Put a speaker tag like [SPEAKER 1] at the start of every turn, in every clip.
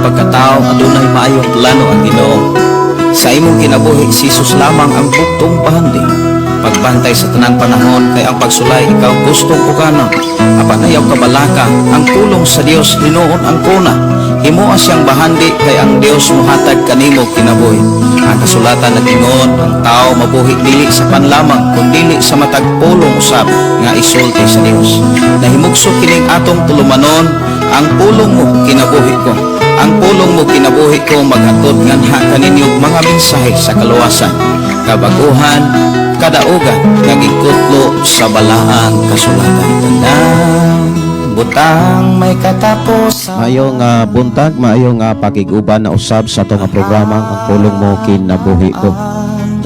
[SPEAKER 1] Pagkatao, adunay maayong plano ang Ginoo. Sa imong kinabuhi, si Jesus lamang ang bugtong bahandi. Pagbantay sa tanang panahon kay ang pagsulay ikaw gustong uganon. Apan ayaw kabalaka, ang pulong sa Dios hinuon ang kuna. Himoa siyang bahandi kay ang Dios mohatag kanimo kinabuhi. Ang kasulatan nag-ingon, ang tao mabuhi dili sa pan lamang kundili sa matag pulong usab nga isulti sa Dios. Nahimugso kining atong tulumanon, "Ang pulong mo kinabuhi ko." Ang pulong mo kinabuhi ko maghatod nganha kaninyo mga mensahe sa kaluwasan, kabaguhan, kadaugan nga gikutlo sa balaang kasulatan. Tanang butang may katapusan.
[SPEAKER 2] Maayong buntag, maayong pakig-uban na usab sa atong nga programa, "Ang Pulong Mo Kinabuhi Ko."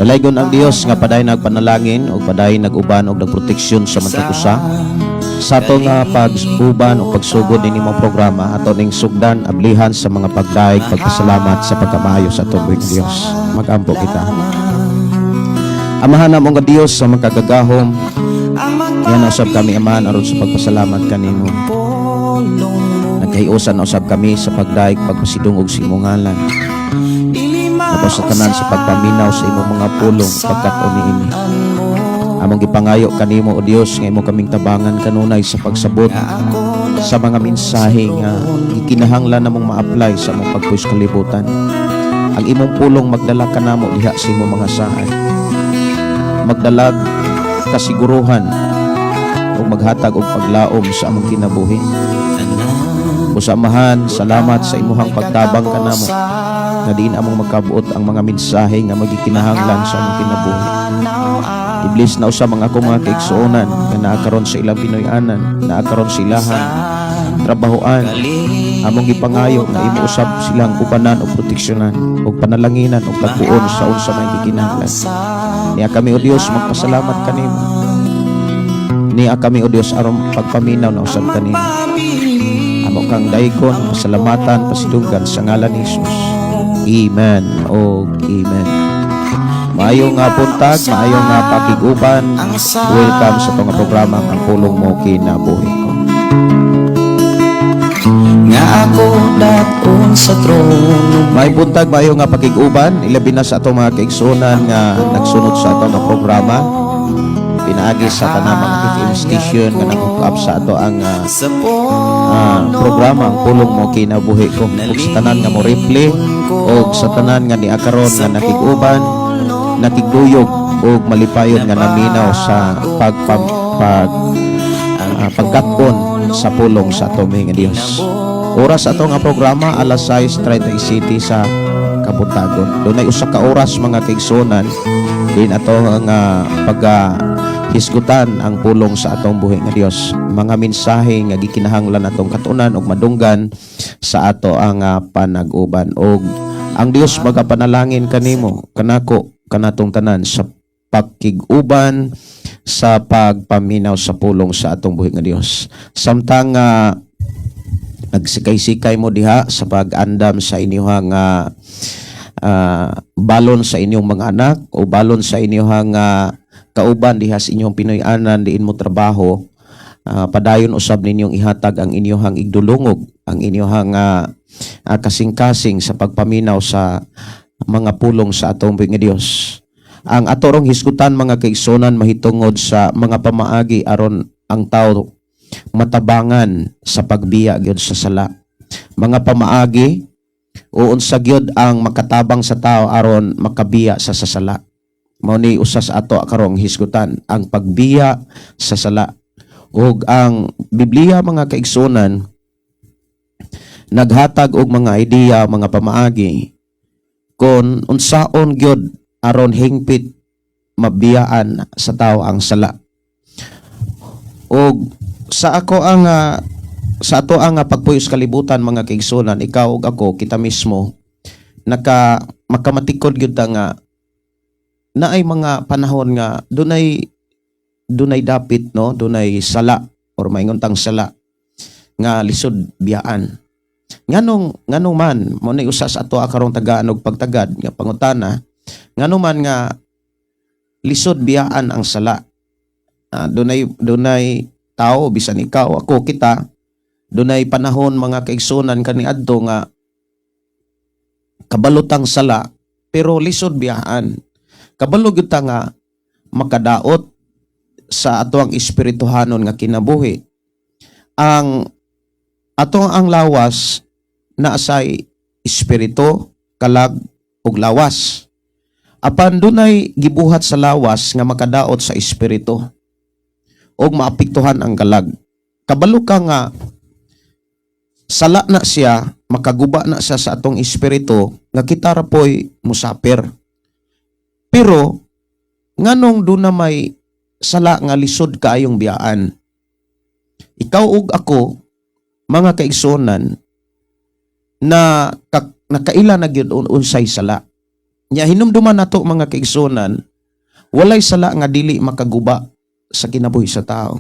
[SPEAKER 2] Dalaygon ang Dios nga paday nagpanalangin ug paday nag-uban og nagproteksyon sa matag usa. Sa atong pag-uban o pagsugod ini mong programa, ato ning sugdan ablihan sa mga pagdaig, pagpasalamat sa pagkamaayo sa atong buhing Dios. Magampo kita. Amahan namo nga Dios sa makagagahom, yan usab kami, Amahan, aron sa pagpasalamat kanimo. Nagkahiusan na usab kami sa pagdaig, pagpasidungog sa imong ngalan. Labaw sa tanan sa pagpaminaw sa imong mga pulong pagkat-on niini. Among gipangayo kanimo, O Dios, nga imo kaming tabangan kanunay sa pagsabot sa mga mensahe nga gikinahanglan namong ma-apply sa among pagpuyo sa kalibutan. Ang imong pulong magdala kanamo diha sa imong mga saad. Magdalag kasiguruhan ug maghatag og paglaom sa among kinabuhi. Busa, Amahan, salamat sa imuhang pagtabang kanamo nga diin among magkabuot ang mga mensahe nga magikinahanglan sa among kinabuhi. I-bless na usab ang akong mga kaigsuonan nga naa karon sa ilang Pinoy-anan, naa karon sa ilahan trabahoan. Among gipangayo nga imo usab silang ubanan o proteksyonan ug panalanginan ug tagpuon sa unsa may gikinahanglan. Niya kami, O Dios, magpasalamat kanimo. Niya kami, O Dios, aron pagpaminaw na usab kanimo. Amo kang daygon, pasalamatan, pasidunggan sa ngalan ni Jesus. Amen o amen. Maayong nga buntag, maayong nga pakig-uban. Welcome sa atong programa, "Ang Pulong Mo Kinabuhi Ko."
[SPEAKER 1] Nga ako daton sa trono.
[SPEAKER 2] May buntag, maayong nga pakig-uban, ilabi na sa atong mga kaigsuonan nga nagsunod sa atong nga programa. Pinaagi sa tanang mga FM station nga nag-hook up sa ato ang
[SPEAKER 1] sa
[SPEAKER 2] programa, "Ang Pulong Mo Kinabuhi Ko." Ug sa tanan nga mo replay og sa tanan nga niya karon nga nakig-uban, nakigduyog ug malipayon nga naminaw sa pagkat-on sa pulong sa atong nga Dios. Oras ato nga programa, alas 6:37 sa kabuntagon. Dunay usa ka oras, mga kaigsuonan, din ato nga pag hisgutan ang pulong sa atong buhi nga Dios. Mga mensahe nga gikinahanglan atong katunan ug madunggan sa ato ang panag-uban, og ang Dios magapanalangin kanimo, kanako, kanatong tanan sa pakig-uban sa pagpaminaw sa pulong sa atong buhi nga Dios. Samtang nagsikay-sikay mo diha sa pag-andam sa inyong balon sa inyong mga anak o balon sa inyong kauban diha sa inyong Pinoy-anan diin mo trabaho, padayon usab ninyong ihatag ang inyong igdulungog, ang inyong kasing-kasing sa pagpaminaw sa mga pulong sa atong buhi nga Dios. Ang atorong hisgutan, mga kaigsuonan, mahitungod sa mga pamaagi aron ang tao matabangan sa pagbiya gyud sa sala. Mga pamaagi o unsa gyud ang makatabang sa tao aron makabiya sa sala. Mao ni usa sa ato karong hisgutan, ang pagbiya sa sala. Ug ang Biblia, mga kaigsuonan, naghatag og mga idea, mga pamaagi kon unsaon gyud aron hingpit mabiyaan sa tao ang sala. Og sa ato ang pagpuyo sa kalibutan, mga kaigsuonan, ikaw ug ako, kita mismo naka makamatikod gyud ta nga naay mga panahon nga dunay dunay dapit, no, dunay sala or maingon tang sala nga lisod biyaan. Nganong man mo ni usa sa ato karong tagaan og pagtagad nga pangutana, ngano man nga lisod biyaan ang sala? Dunay tao, bisan ikaw, ako, kita, dunay panahon, mga kaigsunan, kaniadto nga Kabalo tang sala pero lisod biyaan. Kabalo gyud ta nga makadaot sa atoang espirituhanon nga kinabuhi. Ang ato ang lawas naasay espiritu, kalag ug lawas. Apan dunay gibuhat sa lawas nga makadaot sa espiritu ug maapektuhan ang kalag. Kabalo ka nga sala na siya, makaguba na siya sa atong espiritu nga kita ra poy musapir. Pero nganong duna may sala nga lisod kaayong biyaan? Ikaw ug ako, mga kaigsuonan, na nakaila na gyud unsay sala. Nya hinumduman nato, mga kaigsuonan, walay sala nga dili makaguba sa kinabuhi sa tao.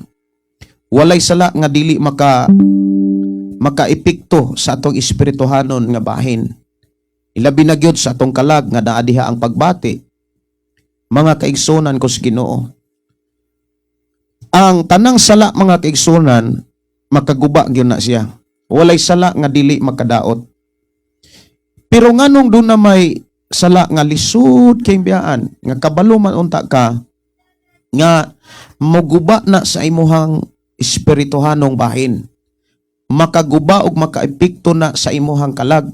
[SPEAKER 2] Walay sala nga dili makaepekto sa atong espirituhanon nga bahin. Ilabi na gyud sa atong kalag nga naa diha ang pagbati. Mga kaigsuonan ko sa Ginoo, ang tanang sala, mga kaigsuonan, makaguba gyud na siya. Walay sala nga dili makadaot. Pero nganong duna may sala nga lisod kay biyaan, nga kabalo man unta ka nga moguba na sa imuhang espirituhanong bahin? Makaguba ug makaepekto na sa imuhang kalag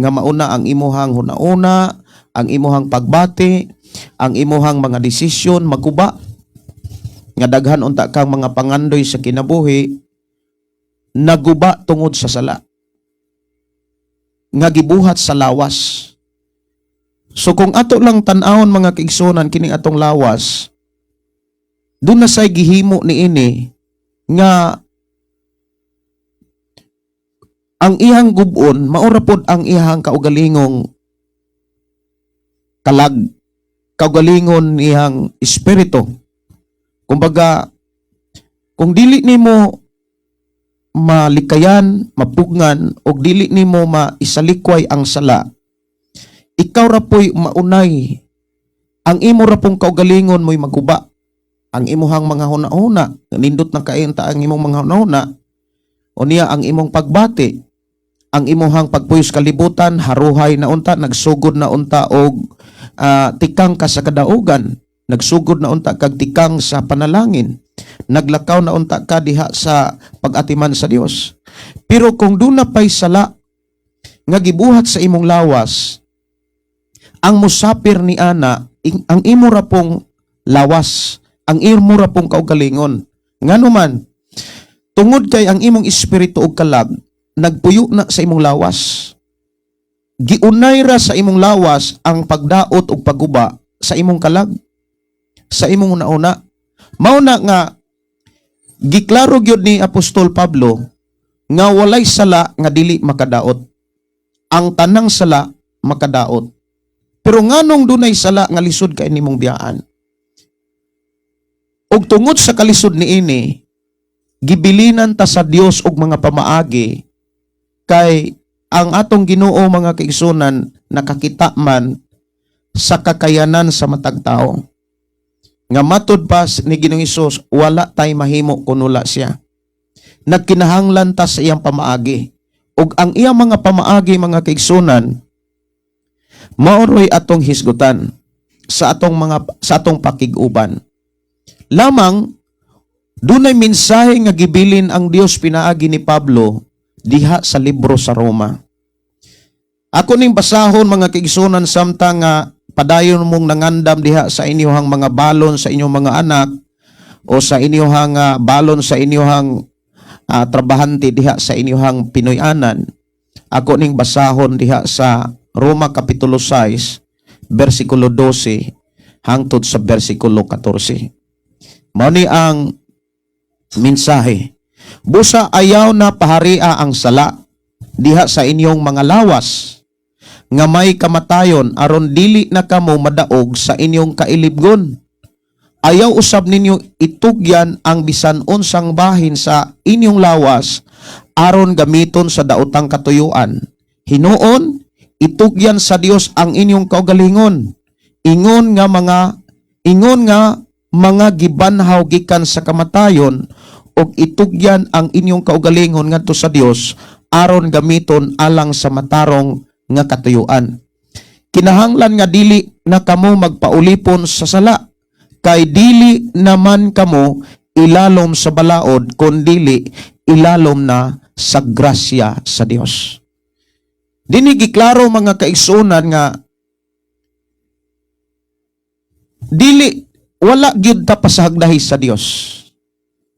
[SPEAKER 2] nga mauna ang imuhang hunauna, ang imuhang pagbati, ang imuhang mga desisyon maguba, nga daghan unta kang mga pangandoy sa kinabuhi naguba tungod sa sala nga gibuhat sa lawas. So kung ato lang tan-awon, mga kaigsuonan, kining atong lawas, duna say gihimo niini nga ang iyang gubon maura pod ang iyang kaugalingong kalag, kaugalingon iyang espiritu. Kumbaga, kung dili nimo malikayan, mapugngan og dili nimo maisalikway ang sala, ikaw ra po'y maunay. Ang imo ra pong kaugalingon mo'y maguba. Ang imuhang mga huna-huna, nindot na kaayo ta ang imong mga huna-huna, o niya ang imong pagbati, ang imuhang pagpuyos kalibutan, haruhay na unta, nagsugod na unta og tikang ka sa kadaugan, nagsugod na unta kag tikang sa panalangin, naglakaw na unta ka diha sa pag-atiman sa Dios. Pero kung duna pay sala nga gibuhat sa imong lawas, ang musapir ni ana ang imo ra pong lawas, ang imo ra pong kaugalingon. Ngano man, tungod kay ang imong espiritu ug kalag nagpuyo na sa imong lawas. Giunay ra sa imong lawas ang pagdaot ug pagguba sa imong kalag, sa imong una-una. Mao na nga giklaro gyud ni Apostol Pablo nga walay sala nga dili makadaot. Ang tanang sala makadaot. Pero nganong dunay sala nga lisod kay nimong biyaan? Ug tungod sa kalisod niini, gibilinan ta sa Dios og mga pamaagi kay ang atong Ginoo, mga kaigsuonan, nakakita man sa kakayanan sa matag tao. Nga matud pa ni Ginoong Hesus, wala tay mahimo kun wala siya. Nagkinahanglan ta sa iyang pamaagi. Ug ang iyang mga pamaagi, mga kaigsuonan, maoroy atong hisgutan sa atong pakig-uban. Lamang dunay mensahe nga gibilin ang Dios pinaagi ni Pablo diha sa libro sa Roma. Ako ning basahon, mga kaigsuonan, samtang nga padayon mong nangandam diha sa inyong mga balon sa inyong mga anak o sa inyong balon sa inyong trabahante diha sa inyong Pinoy-anan. Ako ning basahon diha sa Roma Kapitulo 6 versikulo 12 hangtod sa versikulo 14. Mao ni ang mensahe. Busa ayaw na paharia ang sala diha sa inyong mga lawas nga may kamatayon aron dili na kamo madaog sa inyong kailibgon. Ayaw usab ninyo itugyan ang bisan unsang bahin sa inyong lawas aron gamiton sa daotang katuyuan. Hinuon, itugyan sa Dios ang inyong kaugalingon. Ingon nga mga gibanhaw gikan sa kamatayon ug itugyan ang inyong kaugalingon ngadto sa Dios aron gamiton alang sa matarong nga katuyuan. Kinahanglan nga dili na kamo magpaulipon sa sala, kay dili naman kamo ilalom sa balaod, kundili ilalom na sa grasya sa Dios. Dini giklaro, mga kaigsuonan, nga dili, wala gyud ta pasagdahi sa Dios.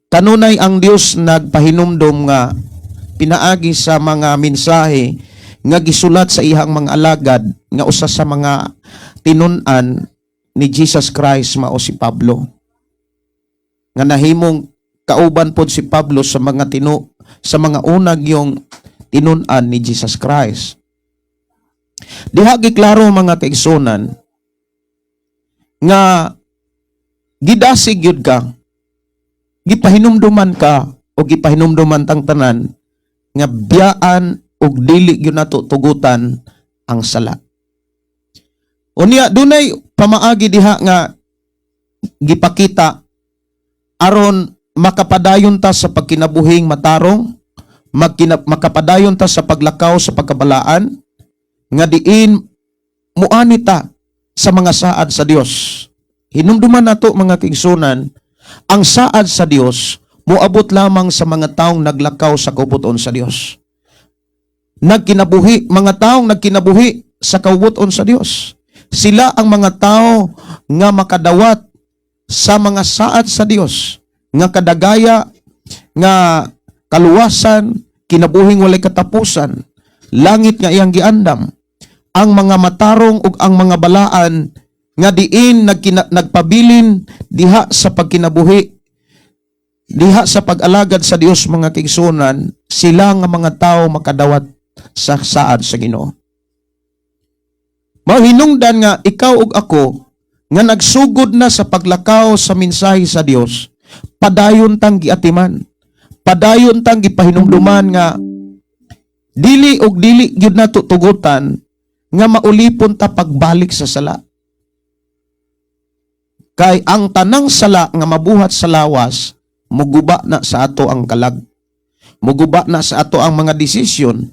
[SPEAKER 2] Kanunay ang Dios nagpahinumdom nga pinaagi sa mga mensahe nga gisulat sa iyang mga alagad, nga usa sa mga tinun-an ni Jesus Christ mao si Pablo. Nga nahimong kauban pod si Pablo sa mga unag yung tinun-an ni Jesus Christ. Diha giklaro, mga kaigsuonan, nga gidasig gyud ka, gipahinumduman ka o gipahinumduman tang tanan nga biyaan og dili gyud nato tugutan ang sala. Unya dunay pamaagi diha nga gipakita aron makapadayon ta sa pagkinabuhing matarong, makapadayon ta sa paglakaw sa pagkabalaan nga diin muani ta sa mga saad sa Dios. Hinumduman nato, mga kaigsuonan, ang saad sa Dios moabot lamang sa mga taong naglakaw sa kaubuton sa Dios. Nagkinabuhi, mga taong nagkinabuhi sa kaubuton sa Dios. Sila ang mga tao nga makadawat sa mga saad sa Dios, nga kadagaya, nga kaluwasan, kinabuhing walay katapusan, langit nga iyang giandam. Ang mga matarong ug ang mga balaan nga diin nagpabilin diha sa pagkinabuhi, diha sa pag-alagad sa Dios, mga kaigsuonan, sila nga mga tao makadawat sa saad sa Ginoo. Mao hinungdan nga ikaw ug ako nga nagsugod na sa paglakaw sa mensahe sa Dios, padayon tang giatiman. Padayon tang gipahinumduman nga dili og dili gyud nato tugutan nga maulipon ta pagbalik sa sala. Kay ang tanang sala nga mabuhat sa lawas, muguba na sa ato ang kalag. Muguba na sa ato ang mga desisyon.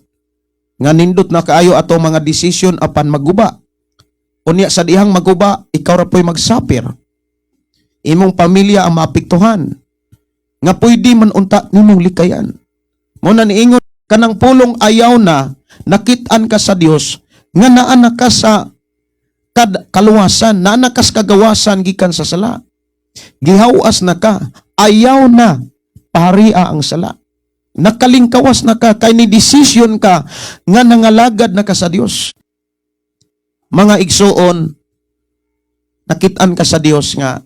[SPEAKER 2] Nga nindot na kaayo ato mga desisyon apan maguba. Unya sa dihang maguba, ikaw ra po'y magsapir. Imong pamilya ang maapektuhan. Nga pwede man unta nimong likayan. Mao na niingon kanang pulong ayaw na, nakit-an ka sa Dios nga naa na ka sa kaluwasan, naa na ka sa kagawasan gikan sa sala. Gihawas na ka, ayaw na paria ang sala. Nakalingkawas na ka kay ni desisyon ka nga nangalagad na ka sa Dios. Mga igsuon, nakit-an ka sa Dios nga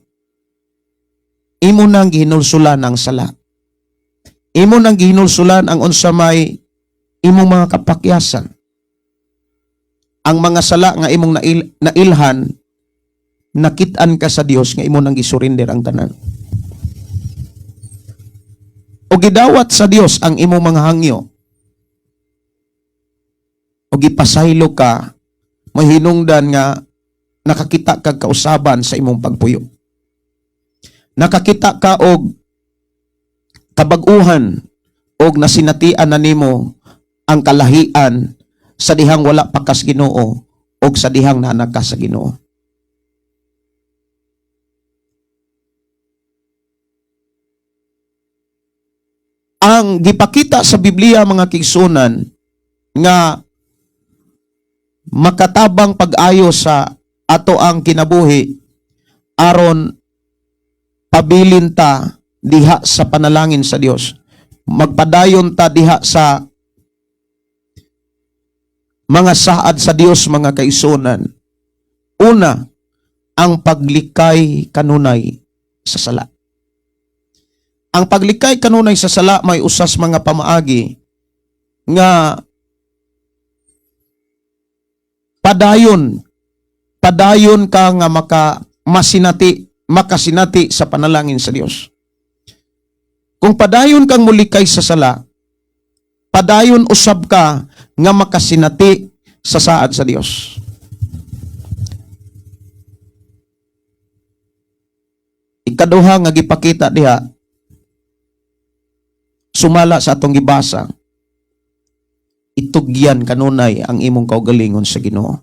[SPEAKER 2] imo nang gihinulsulan ang sala. Imo nang gihinulsulan ang unsa may imong mga kapakyasan. Ang mga sala nga imong nailhan, nakit-an ka sa Dios nga imo nang gisurrender ang tanan. O gidawat sa Dios ang imong mga hangyo. O gipasaylo ka, mahinungdan nga nakakita kag kausaban sa imong pagpuyo. Nakakita ka og kabag-uhan og nasinatian na nimo ang kalahian sa dihang wala pa kas Ginoo og sa dihang naa na ka sa Ginoo. Ang gipakita sa Biblia, mga kaigsuonan, nga makatabang pag-ayo sa ato ang kinabuhi aron pabilin ta diha sa panalangin sa Dios, magpadayon ta diha sa mga saad sa Dios, mga kaigsuonan. Una, ang paglikay kanunay sa sala. Ang paglikay kanunay sa sala may usas mga pamaagi nga padayon padayon ka nga makasinati sa panalangin sa Dios. Kung padayon kang mulikay sa sala, padayon usab ka nga makasinati sa saad sa Dios. Ikaduha nga gipakita diha sumala sa atong gibasa, itugyan kanunay ang imong kaugalingon sa Ginoo.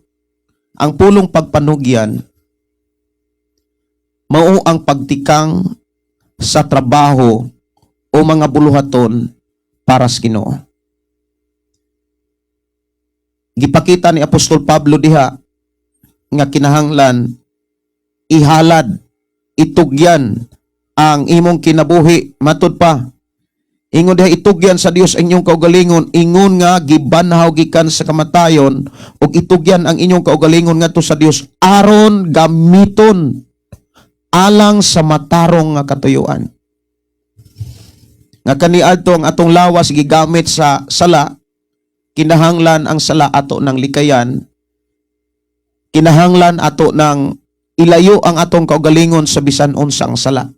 [SPEAKER 2] Ang pulong pagpanugyan mao ang pagtikang sa trabaho o mga buluhaton para sa Ginoo. Gipakita ni Apostol Pablo diha nga kinahanglan ihalad, itugyan ang imong kinabuhi. Matud pa, ingon diha, itugyan sa Dios ang inyong kaugalingon ingon nga gibanhaw gikan sa kamatayon, ug itugyan ang inyong kaugalingon ngadto sa Dios aron gamiton alang sa matarong nga katuyuan. Nga kaniadto ang atong lawas gigamit sa sala, kinahanglan ang sala ato ng likayan, kinahanglan ato ng ilayo ang atong kaugalingon sa bisan unsang sala.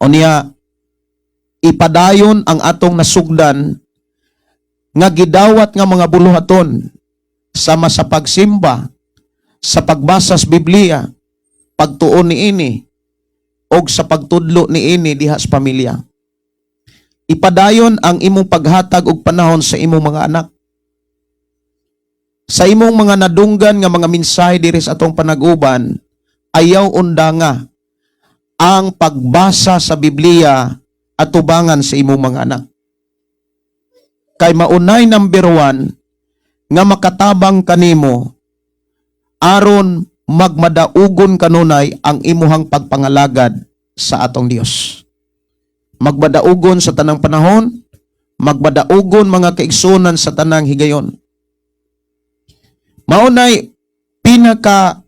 [SPEAKER 2] Unya, ipadayon ang atong nasugdan nga gidawat nga mga buluhaton sama sa pagsimba, sa pagbasa sa Biblia, pagtuon niini, og sa pagtudlo niini diha sa pamilya. Ipadayon ang imong paghatag og panahon sa imong mga anak. Sa imong mga nadunggan nga mga mensahe diri sa atong panaguban, ayaw undanga ang pagbasa sa Biblia at tubangan sa imong mga anak. Kay maunay number 1 nga makatabang kanimo aron magmadaugon kanunay ang imuhang pagpangalagad sa atong Dios. Magmadaugon sa tanang panahon, magmadaugon, mga kaigsunan, sa tanang higayon. Maunay pinaka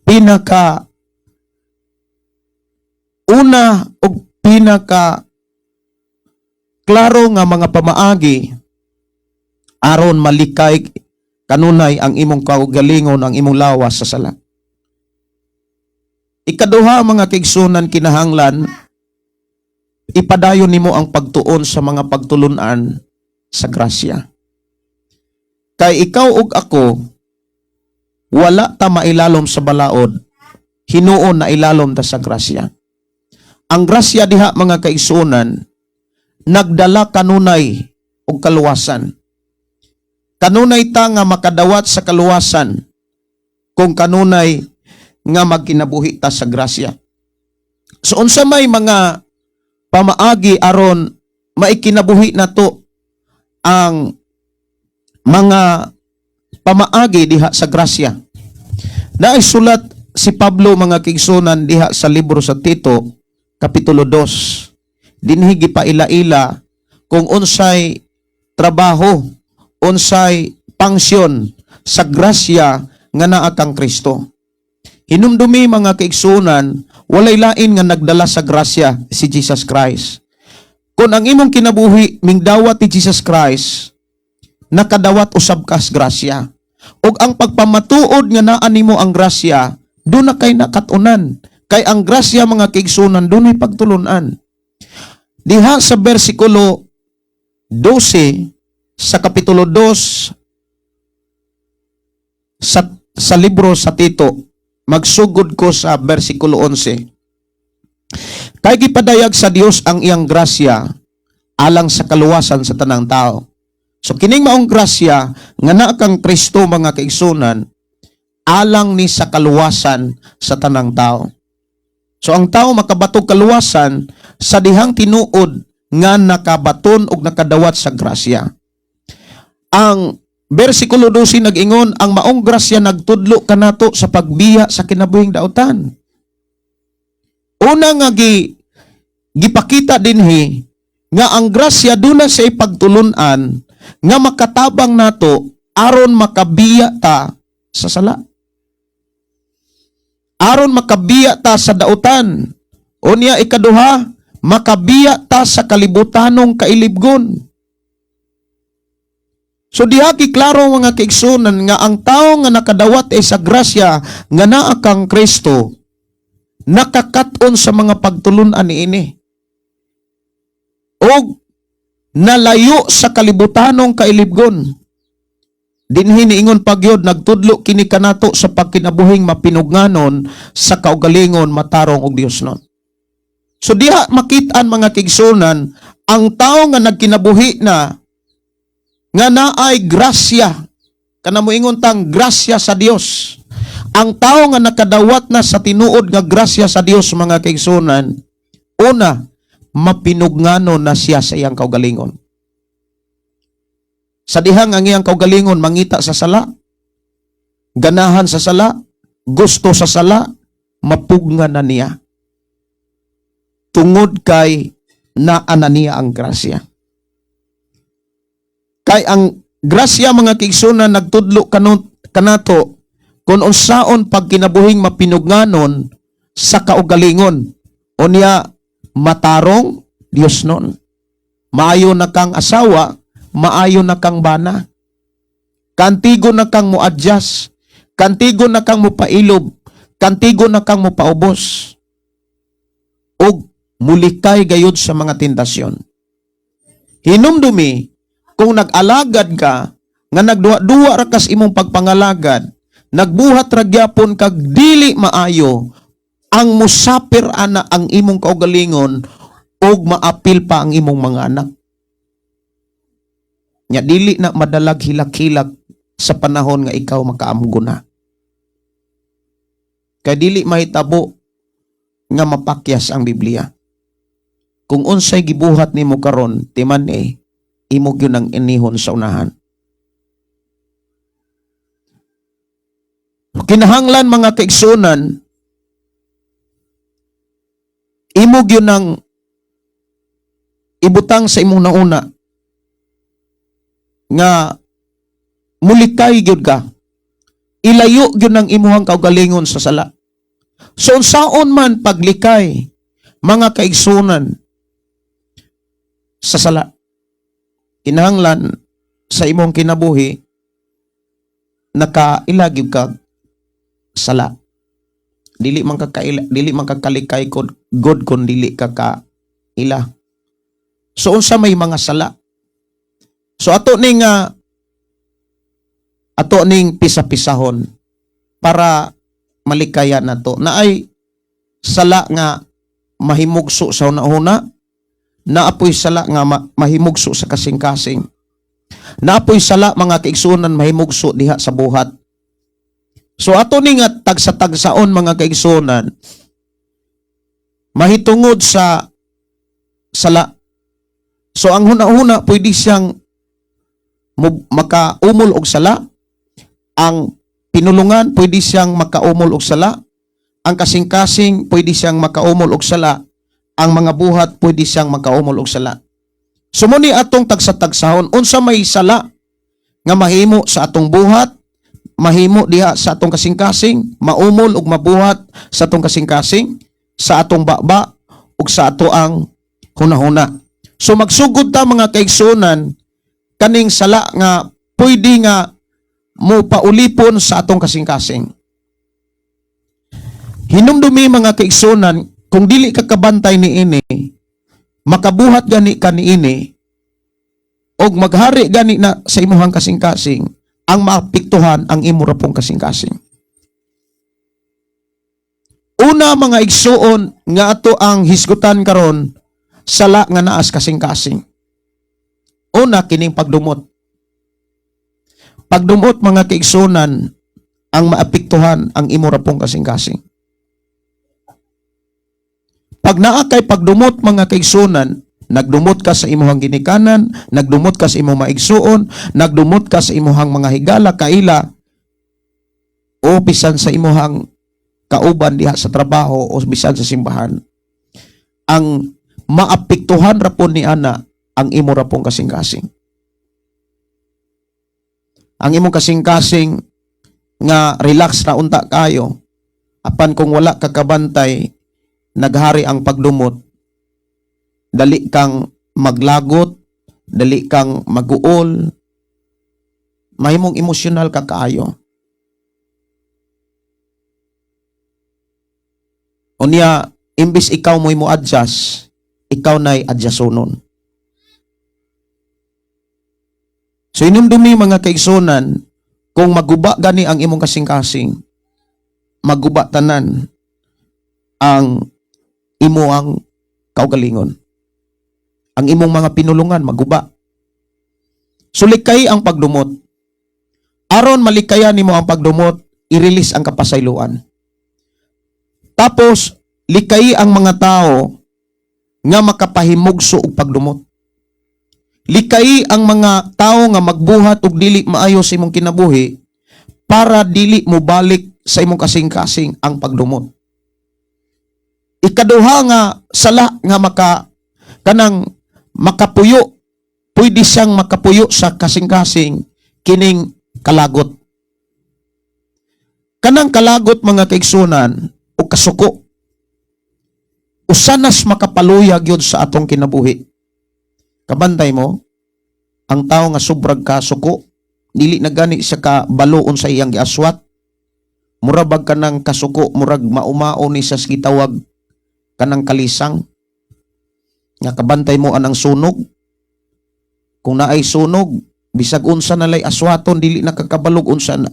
[SPEAKER 2] pinaka una og pinaka klaro nga mga pamaagi aron malikay kanunay ang imong kaugalingon, ang imong lawas sa sala. Ikaduha, mga kaigsunan, kinahanglan ipadayon nimo ang pagtuon sa mga pagtulunan sa grasya. Kay ikaw ug ako, wala ta mailalom sa balaod, hinuon na ilalom ta sa grasya. Ang grasya diha, mga kaigsunan, nagdala kanunay og kaluwasan. Kanunay ta nga makadawat sa kaluwasan kung kanunay nga magkinabuhi ta sa grasya. So unsa may mga pamaagi aron maikinabuhi nato ang mga pamaagi diha sa grasya? Naisulat si Pablo, mga kaigsunan, diha sa libro sa Tito, Kapitulo 2. Dinhi gipaila-ila kung unsay trabaho, unsay pangsyon sa grasya nga naa kang Kristo. Hinumdumi, mga kaigsunan, walay lain nga nagdala sa grasya, si Jesus Christ. Kung ang imong kinabuhi mingdawat ni Jesus Christ, nakadawat usab kas grasya. Ug ang pagpamatuod nga naa nimo ang grasya, duna kay nakat-unan. Kay ang grasya, mga kaigsunan, dunay pagtulunan. Diha sa bersikulo 12 sa kapitulo 2 sa libro sa Tito, magsugod ko sa bersikulo 11. Kay gipadayag sa Dios ang iyang grasya alang sa kaluwasan sa tanang tao. So kining maong grasya nga naa kang Kristo, mga kaigsunan, alang ni sa kaluwasan sa tanang tao. So ang tao makabatog kaluwasan sa dihang tinuod nga nakabaton og nakadawat sa grasya. Ang bersikulo 12 nag-ingon, ang maong grasya nagtudlo kanato sa pagbiya sa kinabuhing dautan. Una nga gipakita dinhi nga ang grasya duna sa ipagtulunan nga makatabang nato aron makabiya ta sa sala. Aron makabiya ta sa dautan. Unya ikaduha, makabiya ta sa kalibutanong kailibgon. So diha klaro, mga kaigsunan, nga ang tao nga nakadawat ay sa grasya nga naa kang Kristo, nakakat-on sa mga pagtulunan niini. Og nalayo sa kalibutanong kailibgon. Dinhi niingon pagyod, nagtudlo kini kanato sa pagkinabuhing mapinugnanon sa kaugalingon, matarong og Diosnon. So diha makit-an, mga kaigsunan, ang tao nga nagkinabuhi na Nga naay grasya, kana moingon tang grasya sa Dios. Ang tao nga nakadawat na sa tinuod nga grasya sa Dios, mga kaigsunan, una, mapinugngano na siya sa iyang kaugalingon. Sa dihang ang iyang kaugalingon mangita sa sala, ganahan sa sala, gusto sa sala, mapugnan na niya. Tungod kay naa na niya ang grasya. Kay ang grasya, mga kaigsunan, nagtudlo kanato kung unsaon pagkinabuhing mapinugnanon sa kaugalingon. Unya matarong, Dios nun. Maayo na kang asawa, maayo na kang bana. Kantigo na kang mo-adjust, kantigo na kang mopailob, kantigo na kang mopaubos. Og mulikay gayud sa mga tentasyon. Hinumdumi, kung nag-alagad ka, nga nagduwa-duwa ra kas imong pagpangalagad, nagbuhat ra gyapon kag dili maayo, ang musapir ana ang imong kaugalingon ug maapil pa ang imong mga anak. Nya dili na madalag hilak-hilak sa panahon nga ikaw makaamgo na. Kay dili mahitabo nga mapakyas ang Biblia. Kung unsay gibuhat nimo karon, timan eh, imo gyud ang inihon sa unahan. Kinahanglan, mga kaigsunan, imo gyud ang ibutang sa imong nauna nga mulikay gyud ka. Ilayo gyud ang imuhang kaugalingon sa sala. So unsaon man paglikay, mga kaigsunan, sa sala? Kinahanglan sa imong kinabuhi nakaila gyud ka sala. Dili man ka kaila, dili man ka kalikay kod God kon dili ka ka ila. So unsa may mga sala? So ato ning pisa-pisahon para malikaya nato. Naay sala nga mahimugso sa una-una, naapoy sala nga mahimugso sa kasing-kasing. Naapoy sala, mga kaigsunan, mahimugso diha sa buhat. So ato ni nga tagsa-tagsaon, mga kaigsunan, mahitungod sa sala. So ang huna-huna pwede siyang makaumol og sala. Ang pinulungan pwede siyang makaumol og sala. Ang kasing-kasing pwede siyang makaumol og sala. Ang mga buhat pwede siyang makaumol og sala. So mao ni atong tagsa-tagsahon unsa may sala nga mahimo sa atong buhat, mahimo diha sa atong kasing-kasing, maumol og mabuhat sa atong kasing-kasing, sa atong baba ug sa ato ang hunahuna. So magsugod ta, mga kaigsunan, kaning sala nga pwede nga mo paulipon sa atong kasing-kasing. Hinumdumi, mga kaigsunan, kung dili ka kabantay ni ini, makabuhat gani ka niini, og maghari gani na sa imuhang kasing-kasing, ang maapektuhan ang imo ra pong kasing-kasing. Una, mga igsuon, nga ato ang hisgutan karon, sala nga naas kasing-kasing. Una, kining pagdumot. Pagdumot, mga kaigsunan, ang maapektuhan ang imo ra pong kasing-kasing. Pag naa kay pagdumot, mga kaigsunan, nagdumot ka sa imuhang ginikanan, nagdumot ka sa imong maigsuon, nagdumot ka sa imuhang mga higala, kaila, o bisan sa imuhang kauban diha sa trabaho o bisan sa simbahan. Ang maapektuhan ra po ni ana ang imo ra pong kasing-kasing. Ang imong kasing-kasing nga relax na unta kayo, apan kung wala ka kabantay, naghari ang pagdumot, dali kang maglagot, dali kang maguol, mahimong emosyonal ka kaayo. Unya, imbis ikaw mo'y mo adjust, ikaw na'y adjustonon. So inumdumi, mga kaigsunan, kung maguba gani ang imong kasing-kasing, maguba tanan ang imo ang kaugalingon. Ang imong mga pinulungan maguba. So likay ang pagdumot. Aron malikayan nimo ang pagdumot, i-release ang kapasayloan. Tapos likay ang mga tao nga makapahimugso og pagdumot. Likay ang mga tao nga magbuhat og dili maayo sa imong kinabuhi para dili mo balik sa imong kasing-kasing ang pagdumot. Ikaduha nga sala nga maka kanang makapuyo, pwede siyang makapuyo sa kasing-kasing, kining kalagot. Kanang kalagot, mga kaigsunan, o kasuko, usa nas makapaluyag yun sa atong kinabuhi. Kabantay mo, ang tao nga sobrang kasuko, dili na gani siya ka balo unsa iyang giaswat. Mura bag kanang kasuko, murag maumao ni sa gitawag kanang kalisang. Nga kabantay mo anang sunog. Kung naay sunog, bisag unsa na lay aswaton, dili na kakabalog unsa na.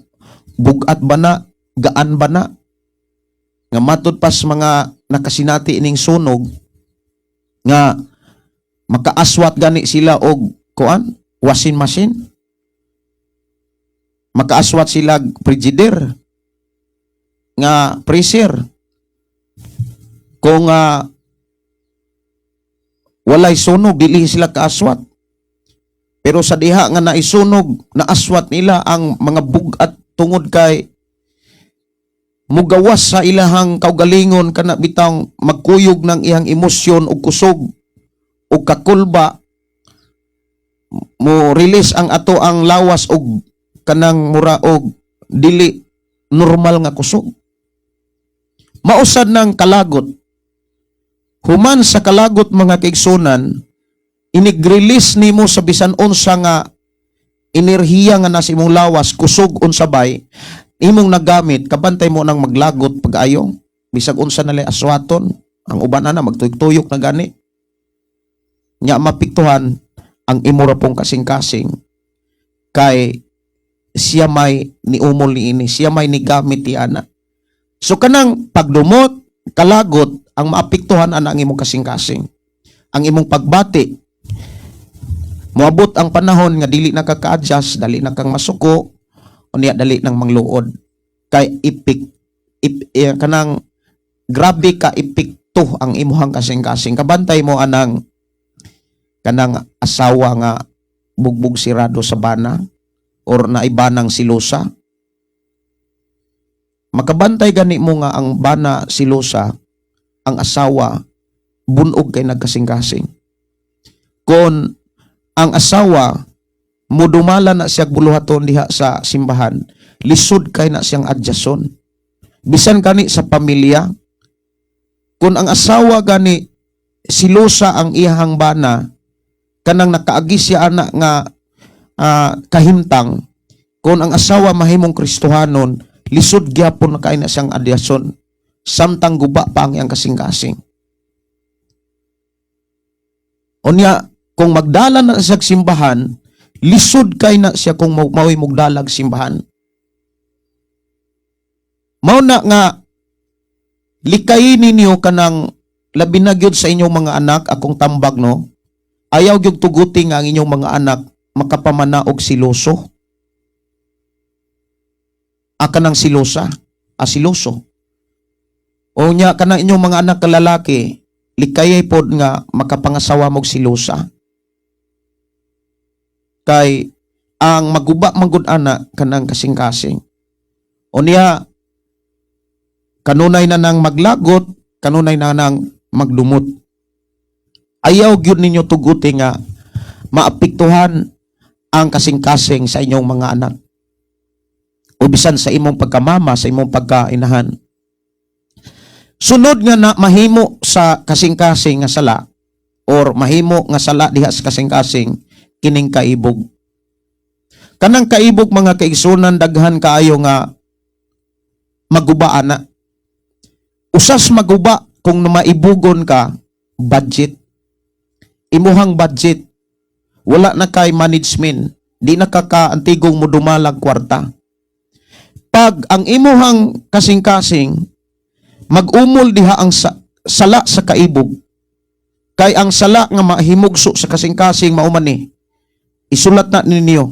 [SPEAKER 2] Bugat ba na? Gaan ba na? Nga matud pas mga nakasinati ining sunog nga makaaswat gani sila og kuan, washing machine, makaaswat sila frigidaire nga freezer kung walay sunog, dili sila kaaswat. Pero sa diha nga naisunog, naaswat nila ang mga bugat tungod kay mugawas sa ilahang kaugalingon, kana bitang magkuyog ng iyang emosyon ug kusog ug kakulba, mo release ang ato ang lawas og kanang mura og dili normal nga kusog. Mausad ng kalagot. Human sa kalagot, mga kaigsunan, inig-release nimo sa bisan unsa nga enerhiya nga nasa imong lawas, kusog unsabay imong nagamit, kabantay mo nang maglagot pag-ayo, bisag unsa na lay aswaton, ang uban ana magtuyok-tuyok na gani. Nya mapiktuhan ang imo ra pong kasing-kasing kay siya may niumol ni ini, siya may nigamit ti ana. So kanang pagdumot, kalagot, ang maapektuhan ana ang imong kasing-kasing. Ang imong pagbati, moabot ang panahon nga dili na ka ka-adjust, dali na kang masuko, unya dali nang mangluod. Kay ipik, ip, eh, kanang grabe ka epekto ang imuhang kasing-kasing. Kabantay mo anang kanang asawa nga bugbog sirado sa bana or naibanang silusa. Makabantay gani mo nga ang bana silusa, ang asawa bunog kay nagkasing-kasing. Kung ang asawa mudumala na siya buluhaton diha sa simbahan, lisod kay na siyang adjuston. Bisan kani sa pamilya, kung ang asawa gani silusa ang iyahang bana, kanang nakaagi siya ana nga kahimtang, kung ang asawa mahimong Kristohanon, lisod gyapon na kay na siyang adyason samtang guba pa ang iyang kasing-kasing. Unya, kung magdala na siya simbahan, lisod kay na siya kung mao'y mugdalag simbahan. Mao na nga likayin ninyo kanang labi na gyud sa inyong mga anak, akong tambag, no. Ayaw gyud tuguti nga ang inyong mga anak makapamana og siloso. Aka ng silosa, siloso. O nya kanang inyong mga anak kalalaki, likayay pod nga makapangasawa mog silosa. Kay ang maguba manggod ana kanang kasing-kasing. Unya kanunay na nang maglagot, kanunay na nang magdumot. Ayaw gyud ninyo tuguti nga maapektuhan ang kasing-kasing sa inyong mga anak. O bisan sa imong pagkamama, sa imong pagkainahan. Sunod nga na mahimo sa kasing-kasing nga sala or mahimo nga sala diha sa kasing-kasing, kining kaibog. Kanang kaibog, mga kaigsunan, daghan kaayo nga maguba ana. Usas maguba kung maibugon ka, budget. Imuhang budget. Wala na kay management. Di na ka kaantigong mo dumalag kwarta. Pag ang imuhang kasing-kasing, mag-umol diha ang sala sa kaibog. Kay ang sala nga mahimugso sa kasing-kasing mao man ni. Isulat na ninyo.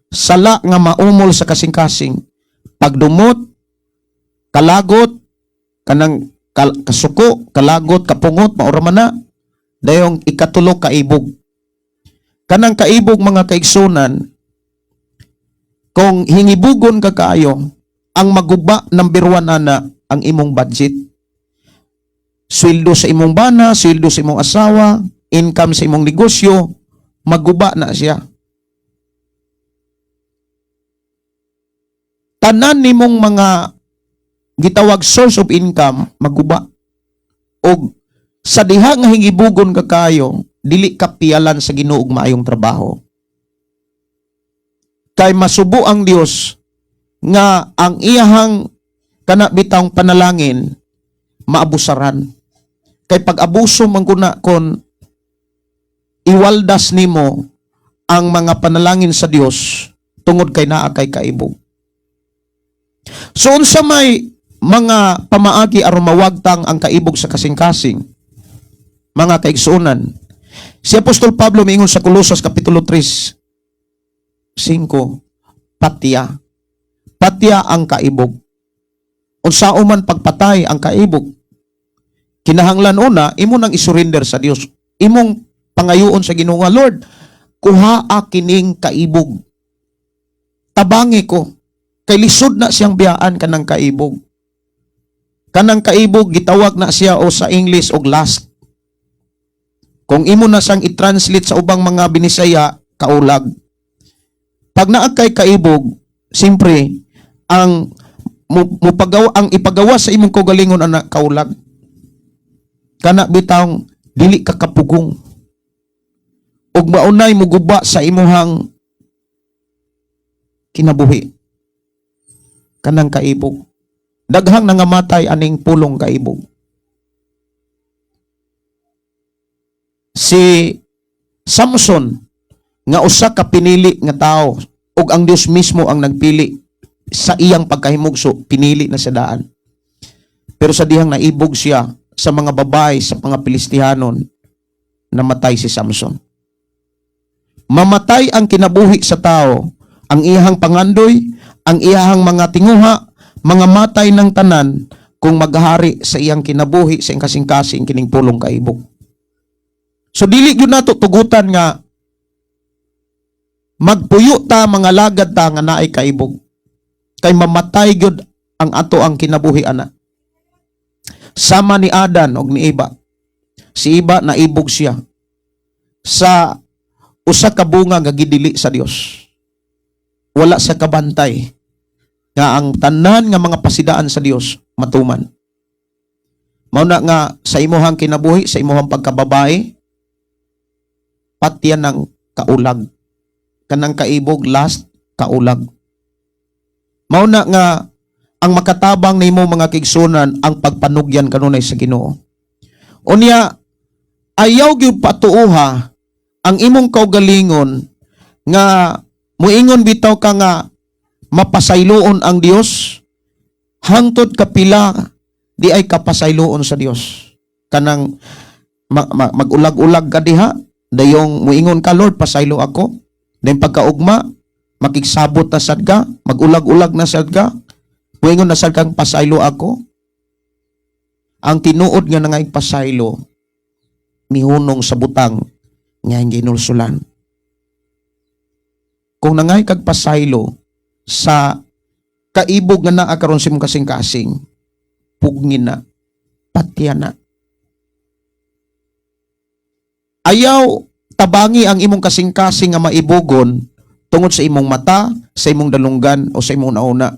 [SPEAKER 2] Sala nga maumol sa kasing-kasing. Pagdumot, kalagot, kanang kasuko, kalagot, kapungot, maura man na. Dayong ikatulo, kaibog. Kanang kaibog, mga kaigsunan, kung hingibugon ka kaayo, ang maguba number one ana ang imong budget. Sweldo sa imong bana, sweldo sa imong asawa, income sa imong negosyo, maguba na siya. Tanan nimong mga gitawag source of income maguba. Og sa diha nga hingibugon ka kayo, dili ka piyalan sa Ginoo og maayong trabaho. Kay masubo ang Dios nga ang iyahang kana bitawng panalangin maabusaran. Kay pag abuso man kuna kon iwaldas nimo ang mga panalangin sa Dios tungod kay naa kay kaibog. So unsa may mga pamaagi aron mawagtang ang kaibog sa kasing-kasing? Mga kaigsuonan, si Apostol Pablo miingon sa Colosas kapitulo 3, 5, patya. Patya ang kaibog. Unsaon man pagpatay ang kaibog? Kinahanglan una, imo nang isurrender sa Dios. Imong pangayoon sa Ginoo nga, "Lord, kuha kining kaibog. Tabangi ko." Kay lisod na siyang biyaan kanang kaibog. Kanang kaibog gitawag na siya o sa English og lust. Kung imo na siyang i-translate sa ubang mga Binisaya, kaulag. Pag naa kay kaibog, siyempre, ang mupagaw ang ipagawa sa imong kaugalingon ana kaulag. Kana bitawng dili ka kapugong. Ug maunay muguba sa imuhang kinabuhi. Kanang kaibog. Daghang nangamatay aning pulong kaibog. Si Samson nga usa ka pinili nga tao ug ang Dios mismo ang nagpili sa iyang pagkahimugso, pinili na sa daan. Pero sa dihang naibog siya sa mga babae sa mga Pilistihanon, namatay si Samson. Mamatay ang kinabuhi sa tao, ang iyahang pangandoy, ang iyahang mga tinguha, mga matay ng tanan kung maghari sa iyang kinabuhi sa iyang kasing-kasing kining pulong kaibog. So dili gyud nato tugutan nga magpuyo ta, mga lagad ta nga naay kaibog. Kay mamatay gyud ang ato ang kinabuhi ana. Sama ni Adan og ni Eva. Si Eva, naibog siya sa usa ka bunga nga gidili sa Dios. Wala sa kabantay nga ang tanan nga mga pasidaan sa Dios matuman. Mao na nga sa imuhang kinabuhi, sa imuhang pagkababae, patyan ng kaulag. Kanang kaibog, lust, kaulag. Mao na nga ang makatabang nimo, mga kaigsuonan, ang pagpanugyan kanunay sa Ginoo. Unya ayaw gyud patuuha ang imong kaugalingon nga muingon bitaw ka nga mapasayloon ang Dios hangtod kapila di ay kapasayloon sa Dios. Kanang magulag-ulag ka diha, dayong muingon ka, "Lord, pasaylo ako." Then pagkaugma makigsabot na sad ka, magulag-ulag na sad ka, muingon na sad kang pasaylo ako. Ang tinuod nga nangayog pasaylo mihunong sa butang nga ginulsulan. Kung nangay kag pasaylo sa kaibog nga naa karon sa imong kasing-kasing, pugngin na, patya na. Ayaw tabangi ang imong kasing-kasing nga maibugon tungod sa imong mata, sa imong dalunggan o sa imong nauna.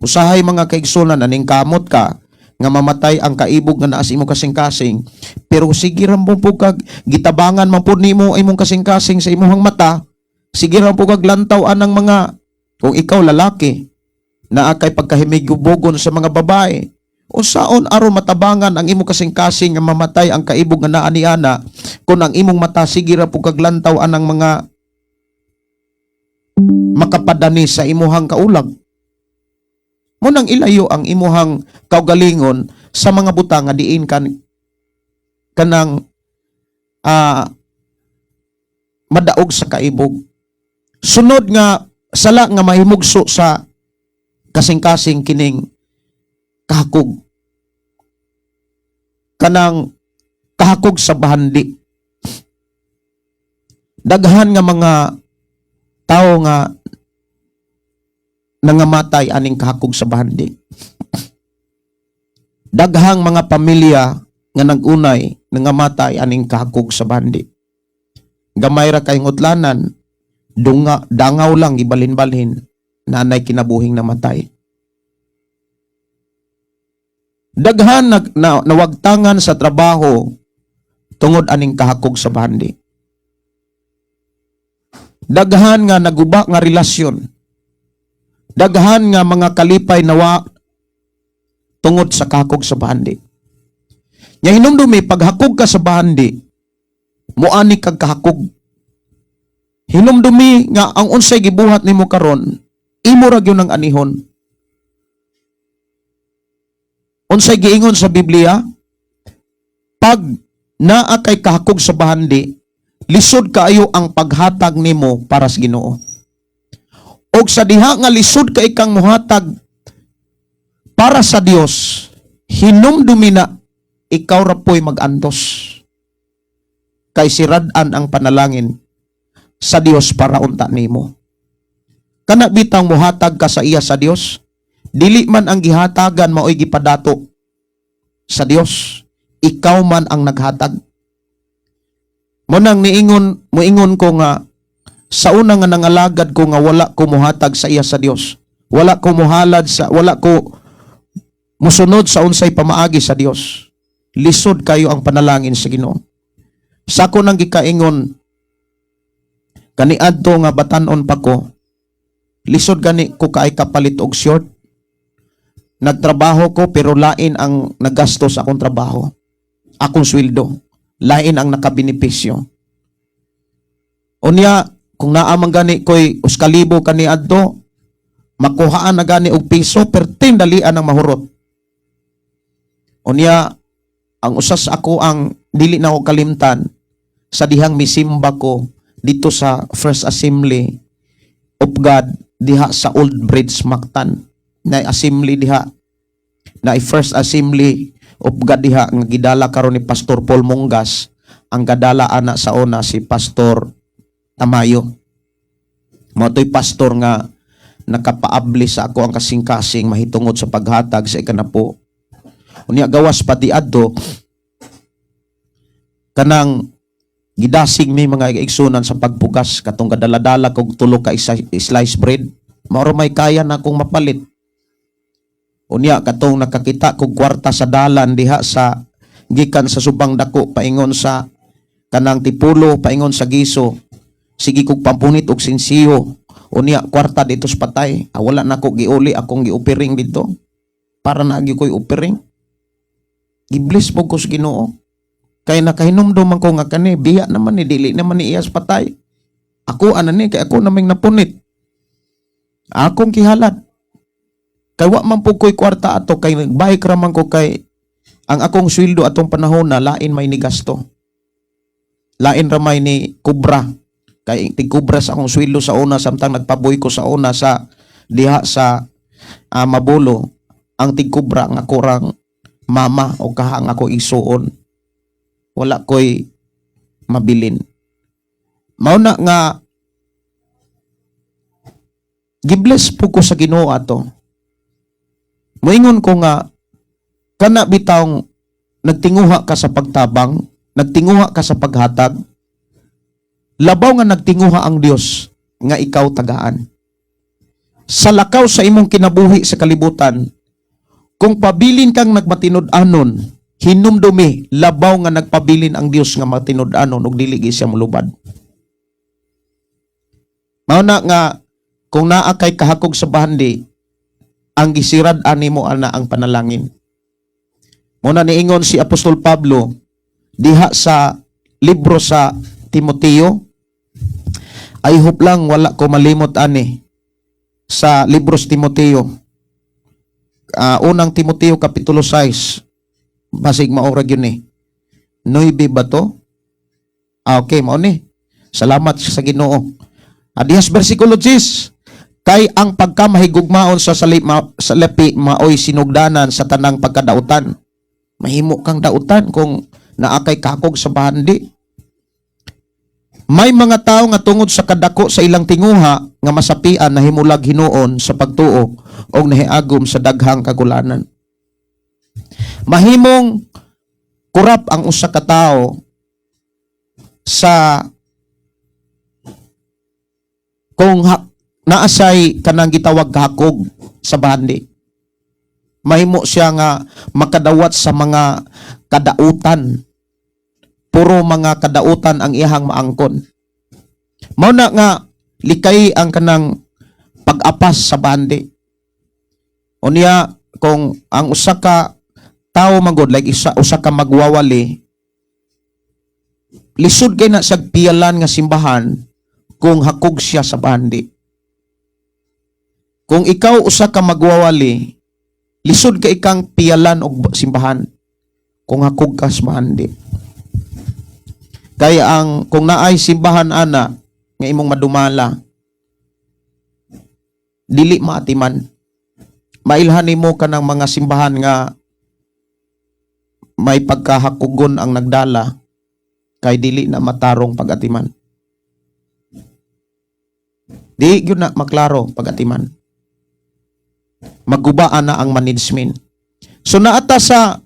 [SPEAKER 2] Usahay, mga kaigsunan, aning kamot ka nga mamatay ang kaibog nga naa sa imong kasing-kasing, pero sige ra mo pud kag gitabangan man pud nimo imong kasing-kasing sa imong mata, sige ra pud kag lantaw anang mga, kung ikaw lalaki, naa kay pagkahimigubogon sa mga babae, unsaon aron matabangan ang imong kasing-kasing nga mamatay ang kaibog nga naa ni ana kung ang imong mata sige ra pud kag lantaw anang mga makapadani sa imuhang kaulag? Mao nang ilayo ang imuhang kaugalingon sa mga butang nga diin kan kanang madaog sa kaibog. Sunod nga sala nga mahimugso sa kasing-kasing kining kahakog, kanang kahakog sa bahandi. Daghan nga mga tao nga nangamatay aning kahakog sa bahandi. Daghang mga pamilya nga nag-unay, nangamatay aning kahakog sa bahandi. Gamay ra kay utlanan, dunga dangaw lang gibalhin-balhin, nanay kinabuhing namatay. Daghan nawagtangan sa trabaho tungod aning kahakog sa bahandi. Daghan nga naguba nga relasyon. Daghan nga mga kalipay nawa tungod sa kahakog sa bahandi. Nya hinumdumi, paghakog ka sa bahandi, muani kag kahakog. Hinumdumi nga ang unsay gibuhat nimo karon, imo ra gyud ang anihon. Unsay giingon sa Biblia? Pag naa kay kahakog sa bahandi, lisod kaayo ang paghatag nimo para sa Ginoo. Og sa diha nga lisod kay kang muhatag para sa Dios, hinumdumi na ikaw ra po'y mag-antos. Kay sirad-an ang panalangin sa Dios para unta nimo. Kana bitang muhatag ka sa iya sa Dios, dili man ang gihatagan maoy gipadato sa Dios, ikaw man ang naghatag. Mo nang niingon, muingon ko nga sa una nga nangalagad ko nga wala ko muhatag sa iya sa Dios. Wala ko muhalad sa, wala ko musunod sa unsay pamaagi sa Dios. Lisod kayo ang panalangin sa Ginoo. Sa ako nang gikaingon kaniadto nga batanon pa ko, lisod gani ko kaay kapalit og short. Nagtrabaho ko pero lain ang nagasto sa akong trabaho. Akong sweldo. Lain ang nakabenepisyo. Unya, kung naa man gani ko'y 1,000 kaniadto, makuhaan na gani og piso, perting dalian ang mahurot. Unya, ang usas ako ang dili na ako kalimtan sa dihang misimba ko dito sa First Assembly of God diha sa Old Bridge, Mactan, na assembly diha, na First Assembly of God diha nga gidala karon ni Pastor Paul Munggas. Ang gadala ana sa una si Pastor Tamayo. Mao to'y pastor nga nakapaabli sa ako ang kasing-kasing mahitungod sa paghatag sa ikanapo. Unya gawas pati adto, kanang gidasig mi mga igsunan sa pagbugas, katong gadala-dala kog tulo ka isa, slice bread, mao may kaya na akong mapalit. Unya katong nakakita kog kwarta sa dalan diha sa gikan sa Subang Dako paingon sa kanang Tipulo, paingon sa Giso, sige kog pampunit og sinsiyo. Unya kwarta dito sa patay, ah, wala na ko giuli, akong gi-offering dito para na gyud ko'y offering. Gi-bless po ko sa Ginoo kay nakahinumdum man ko nga kani biya naman ni, dili naman ni iyas patay, ako ana ni, kay ako naming napunit, akong kihalad, kay wa man po ko'y kwarta ato, kay nagbike ra man ko, kay ang akong sweldo atong panahon na lain may ni gasto, lain ra may ni kubra, kay tigkubra sa akong sweldo sa una samtang nagpaboy ko sa una sa diha sa Mabolo. Ang tigkubra ang ako rang mama o kaha ang ako isuon. Wala ko'y mabilin. Mao na nga gibless po ko sa Ginoo ato. Moingon ko nga kana bitawng nagtinguha ka sa pagtabang, nagtinguha ka sa paghatag, labaw nga nagtinguha ang Dios nga ikaw tagaan. Sa lakaw sa imong kinabuhi sa kalibutan, kung pabilin kang nagmatinud-anon, hinumdumi, labaw nga nagpabilin ang Dios nga matinud-anon ug dili gyud siya mulubad. Mao na nga kung naa kay kahakog sa bahandi, ang gisirad ani mo ana ang panalangin. Mao na niingon si Apostol Pablo diha sa libro sa Timoteo. I hope lang wala ko malimot ani sa libro sa Timoteo. Unang Timoteo kapitulo 6. Basig maura gyud ni. Nuibe ba to? Ah, okay, mao ni. Salamat sa Ginoo. Adihas versikulo 10. Kay ang pagkamahigugmaon sa sa lapi maoy sinugdanan sa tanang pagkadautan. Mahimo kang dautan kung naa kay kakog sa bahandi. May mga tao nga tungod sa kadako sa ilang tinguha nga masapian nahimulag hinuon sa pagtuo og nahiagom sa daghang kagulanan. Mahimong kurap ang usa ka tawo sa kung naa siya'y kanang gitawag hakog sa bahandi. Mahimo siya nga makadawat sa mga kadautan. Puro mga kadautan ang iyahang maangkon. Mao na nga likay ang kanang pag-apas sa bahandi. Unya, kung ang usa ka tawo magod, like isa usa ka magwawali, lisod kay na sa piyalan nga simbahan kung hakog siya sa bahandi. Kung ikaw usa ka magwawali, lisod kay ikang piyalan og simbahan kung hakog ka sa bahandi. Kaya ang kung naay simbahan ana nga imong madumala, dili maatiman. Mailhan nimo kanang mga simbahan nga may pagkahakugon ang nagdala kay dili na matarong pagatiman. Di gyud na maklaro pagatiman. Magubaan na ang management. So naata sa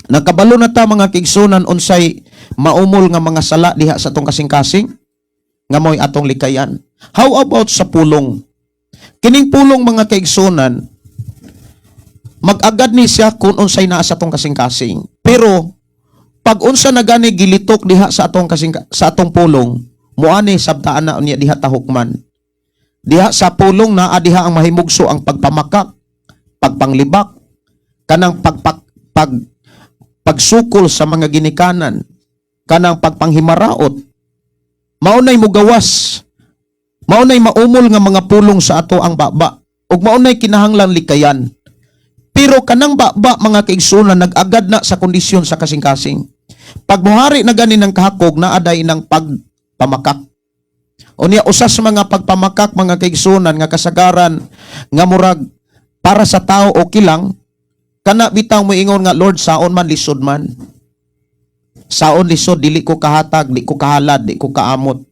[SPEAKER 2] nakabalo na ta, mga kaigsuonan, unsay maumol nga mga sala diha sa atong kasing-kasing nga mo'y atong likayan. How about sa pulong? Kining pulong, mga kaigsuonan, mag-agad ni siya kung unsay naa sa atong kasing-kasing. Pero pag unsa na gani gilitok diha sa atong pulong, muani sabtaan na unya diha tahukman. Diha sa pulong naa diha ang mahimugso ang pagpamakak, pagpanglibak, kanang pagsukol sa mga ginikanan, kanang pagpanghimaraot. Maunay mugawas. Maunay maumol nga mga pulong sa ato ang baba. Ug maunay kinahanglan likayan. Pero kanang baba, mga kaigsuonan, nag-agad na sa kondisyon sa kasing-kasing. Pag muhari na gani ng kahakog, naaday ng pagpamakak. Unya, usa sa mga pagpamakak, mga kaigsuonan, nga kasagaran nga murag para sa tao okay lang, kana bitaw moingon nga, "Lord, saon man lisod man. Saon lisod, dili ko kahatag, di ko kahalad, di ko kaamot."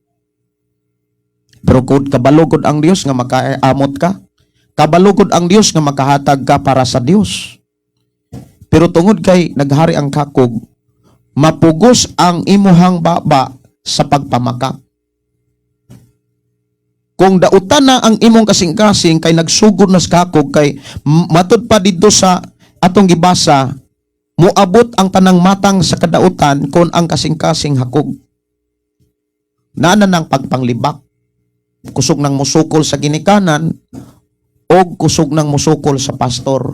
[SPEAKER 2] Pero kung kabalugod ang Dios nga makaamot ka, kabalugod ang Dios nga makahatag ka para sa Dios. Pero tungod kay naghari ang kakog, mapugos ang imuhang baba sa pagpamakak. Kung dautan na ang imong kasing-kasing kay nagsugod na sa kakog, kay matud pa didto sa atong gibasa, moabot ang tanang matang sa kadautan kung ang kasing-kasing hakog. Naana ng pagpanglibak. Kusog ng musukol sa ginikanan o kusog ng musukol sa pastor.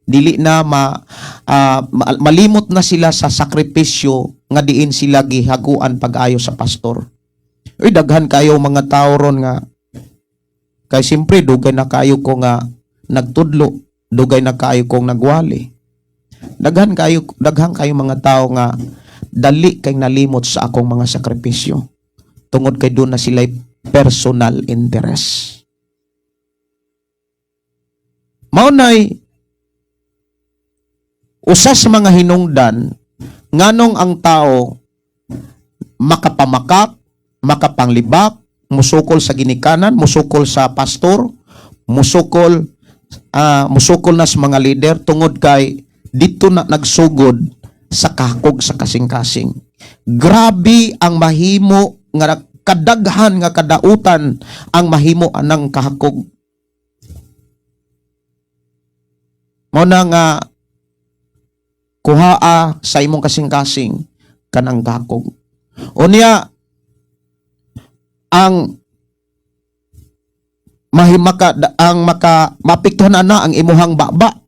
[SPEAKER 2] Dili na malimot na sila sa sakripisyo nga diin sila gihaguan pag-ayo sa pastor. Uy, daghan kayo mga tao ron nga kay siyempre dugay na kayo ko nga nagtudlo, dugay na kayo kong nagwali. Daghan kayo mga tao nga dali kay nalimot sa akong mga sakripisyo tungod kay doon na sila'y personal interest. Maunay usa sa mga hinungdan nganong ang tao makapamakak, makapanglibak, musukol sa ginikanan, musukol sa pastor, musukol na sa mga leader, tungod kay dito na nagsugod sa kakog sa kasing-kasing. Grabe ang mahimo nga kadaghan nga kadautan ang mahimo anang kahakog. Mao na nga kuhaa sa imong kasing-kasing kanang kakog. Unya, ang mahimaka ang maka maapektuhan na ang imuhang baba.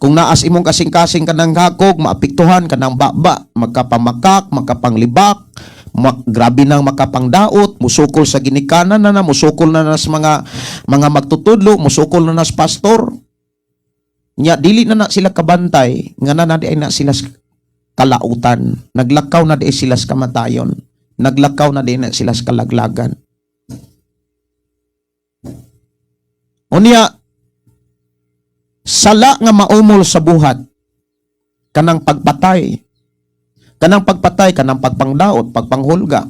[SPEAKER 2] Kung naas imong kasing-kasing kanang hakog, maapektuhan kanang baba, magkapamakak, makapanglibak, grabe nang makapangdaot, musukol sa ginikanan na na, musukol na na sa mga magtutudlo, musukol na na sa pastor. Nya dili na na sila kabantay, nga na na di ay na sila sa kalautan. Naglakaw na di ay sila sa kamatayon. Naglakaw na din na sila sa kalaglagan. Unya, sala nga maumol sa buhat, kanang pagpatay. Kanang pagpatay, kanang pagpangdaot, pagpanghulga.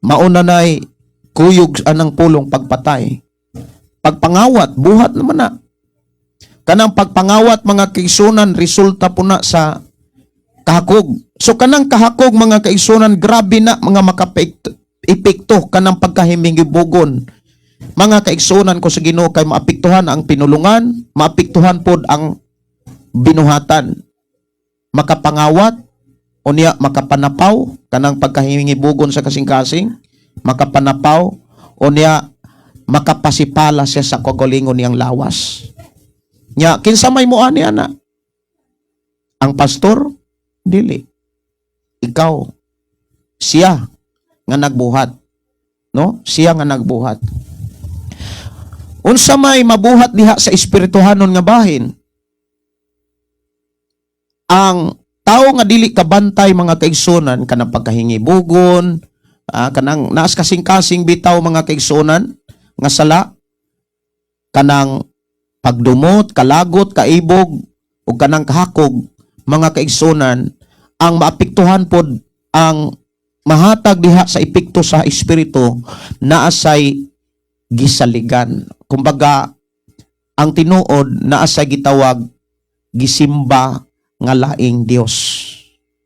[SPEAKER 2] Mauna na'y kuyog anang pulong pagpatay. Pagpangawat, buhat naman na. Kanang pagpangawat, mga kaigsunan, resulta po na sa kahakog. So kanang kahakog, mga kaigsunan, grabe na mga makaepekto kanang pagkahimingibugon. Mga kaigsunan ko sa Ginoo, kay maapektuhan ang pinulungan, maapektuhan pod ang binuhatan. Makapangawat, unya makapanapaw, kanang pagkahingibugon sa kasing-kasing, makapanapaw, unya makapasipala siya sa kagalingon niyang lawas. Nya, kinsa may mo ani ana? Ang pastor? Dili. Ikaw. Siya nga nagbuhat. No? Siya nga nagbuhat. Unsa may mabuhat diha sa espirituhanon nga bahin? Ang tao nga dili kabantay, mga kaigsunan, kanang pagkahingibugon, kanang naas kasing-kasing bitaw, mga kaigsunan, nga sala, kanang pagdumot, kalagot, kaibog ug kanang kahakog, mga kaigsunan, ang maapektuhan pod, ang mahatag diha sa epekto sa espiritu, naasay gisaligan. Kumbaga, ang tinuod, naasay gitawag gisimba nga laing Dios.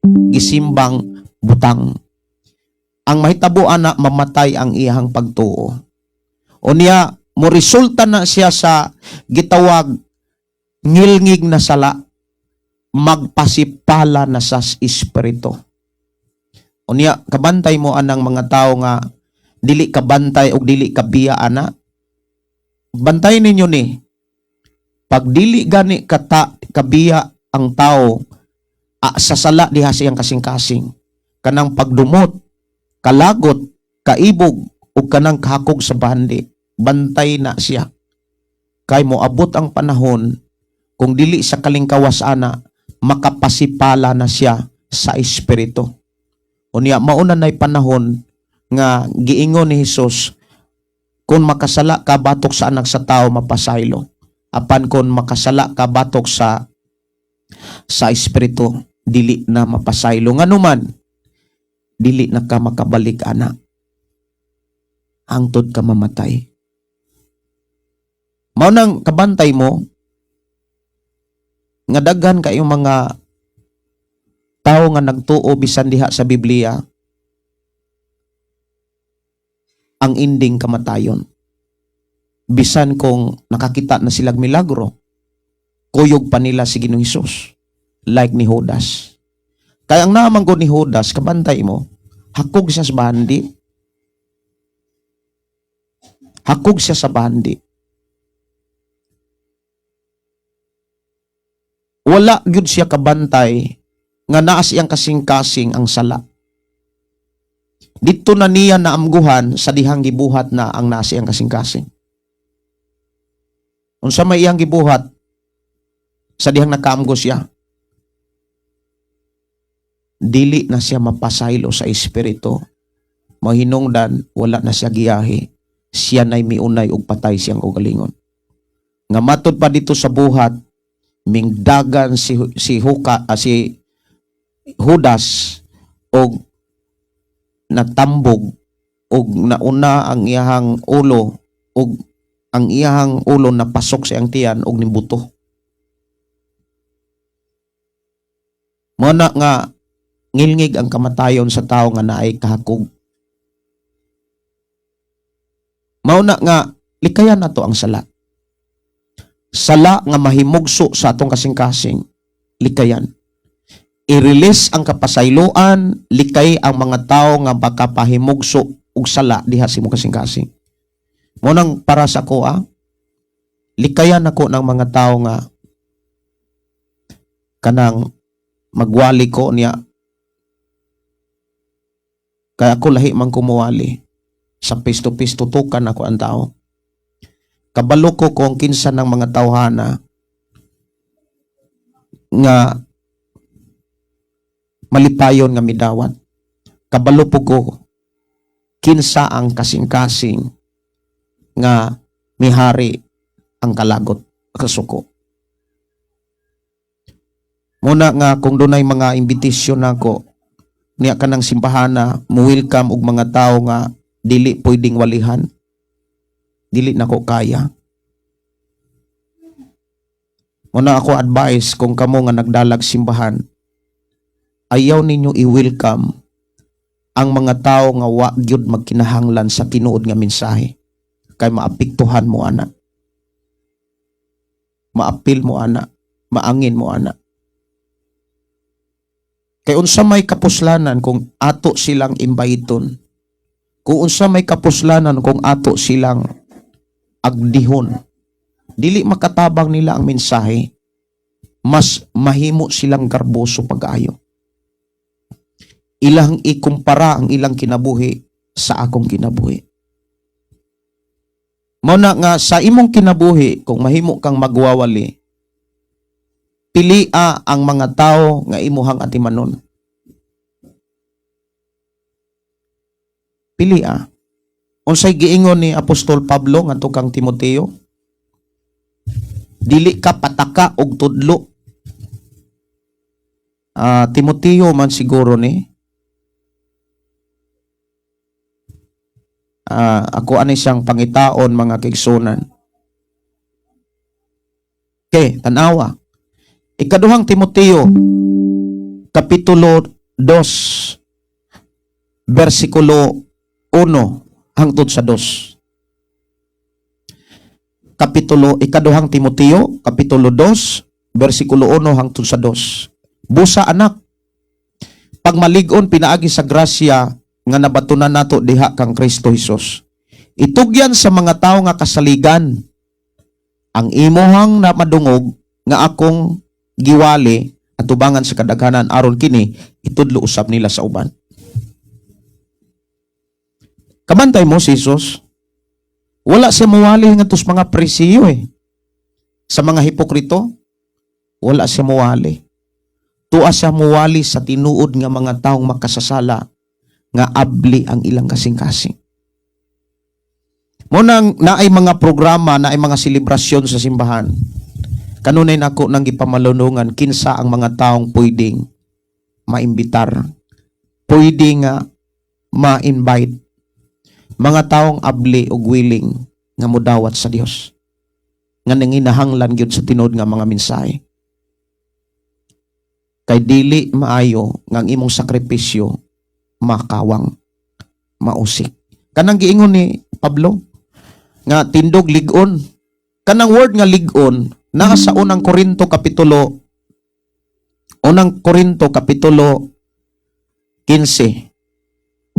[SPEAKER 2] Gisimbang butang. Ang mahitabo ana, mamatay ang iyang pagtuo. Unya, mo resulta na siya sa gitawag ngilngig na sala, magpasipala na sa espiritu. Unya, kabantay mo anang mga tao nga dili kabantay og dili kabiya ana. Bantay ninyo ni. Pag dili gani kata kabiya ang tao sa sala diha siyang kasing-kasing. Kanang pagdumot, kalagot, kaibog ug kanang kahakog sa bahandi, bantay na siya. Kay moabot ang panahon, kung dili sa kalingkawas ana, makapasipala na siya sa espiritu. Unya, mauna na'y panahon nga giingon ni Hesus, kung makasala ka batok sa Anak sa Tao, mapasaylo. Apan kung makasala ka batok sa espiritu, dili na mapasaylo. Nganuman, dili na ka makabalik ana hangtod ka mamatay. Mao nang kabantay mo nga daghan kayong mga tao nga nagtuo bisan diha sa Biblia, ang ending kamatayon. Bisan kung nakakita na silag milagro, kuyog pa nila si Ginoong Hesus, like ni Judas. Kaya ang naman ko ni Judas, kabantay mo, hakog siya sa bahandi. Hakog siya sa bahandi. Wala gyud siya kabantay nga naas iyang kasing-kasing ang sala. Dito na niya naamguhan sa dihang gibuhat na ang naas iyang kasing-kasing. Unsa may iyang gibuhat sa dihang nakaamgo siya? Dili na siya mapasaylo sa espiritu. Mahinungdan, wala na siya giyahe. Siya na'y miunay og patay siyang ugalingon. Nga matod pa dito sa buhat, mingdagan si Judas og natambog og nauna ang iyahang ulo og ang iyahang ulo napasok sa iyang tiyan og nimbuto. Mao na nga ngilngig ang kamatayon sa tao nga naay kahakog. Mao na nga likayan nato ang sala. Sala nga mahimugso sa atong kasing-kasing, likayan. I-release ang kapasayloan, likay ang mga tao nga makapahimugso og sala diha sa imong kasing-kasing. Mao nang para sa ko, likayan ako ng mga tao nga kanang magwali ko niya. Kaya ako lahi man kumuwali. Sa pisto-pisto tukan ako ang tao. Kabalo ko kung kinsa ng mga tawhana nga malipayon nga midawat. Kabalo po ko kinsa ang kasing-kasing nga mihari ang kalagot kasuko. Muna nga kung dunay mga imbitasyon nako niya kanang simbahana mo-welcome og mga tawo nga dili pwedeng walihan, dili nako kaya. Muna ako advice, kung kamo nga nagdalag simbahan, ayaw ninyo i-welcome ang mga tao nga wa gyud magkinahanglan sa tinuod nga mensahe kay maapektuhan mo ana, maapil mo ana, maangin mo ana. Kay unsa may kapuslanan kung ato silang imbayiton, kung unsa may kapuslanan kung ato silang agdihon? Dili makatabang nila ang mensahe, mas mahimo silang garboso pag-ayo. Ilang ikumpara ang ilang kinabuhi sa akong kinabuhi. Mao na nga sa imong kinabuhi, kung mahimo kang magwawali, pilia ang mga tao nga imuhang atimanon. Pilia. Unsay giingon ni Apostol Pablo ngadto kang Timoteo? Dili ka pataka og tudlo. Timoteo man siguro ni. Ako ani siyang pangitaon, mga kaigsunan. Okay, tanawa. Ikaduhang Timoteo, Kapitulo 2, versikulo 1 hangtod sa 2. Kapitulo, Ikaduhang Timoteo, Kapitulo 2, versikulo 1 hangtod sa 2. "Busa anak, pagmalig-on pinaagi sa grasya nga nabatunan nato diha kang Kristo Hesus. Itugyan sa mga tawo nga kasaligan ang imuhang na madungog nga akong giwali atubangan sa kadaghanan, aron kini itudlo usab nila sa uban." Kabantay mo si Jesus. Wala siya muwali ngadto sa mga Parisiyo eh. Sa mga hipokrito, wala siya muwali. Tua siya muwali sa tinuod nga mga taong makasasala nga abli ang ilang kasing-kasing. Munang naay mga programa, naay mga selebrasyon sa simbahan. Kanunay nako nang gipamalunungan kinsa ang mga taong pwedeng maimbitar. Pwede nga ma-invite. Mga taong abli og willing nga mudawat sa Dios. Nga nanginahanglan gyud sa tinuod nga mga mensahe. Kay dili maayo nga ang imong sakripisyo makawang, mausik. Kanang giingon ni Pablo nga tindog lig-on. Kanang word nga lig-on naa sa Unang Korinto kapitulo 15.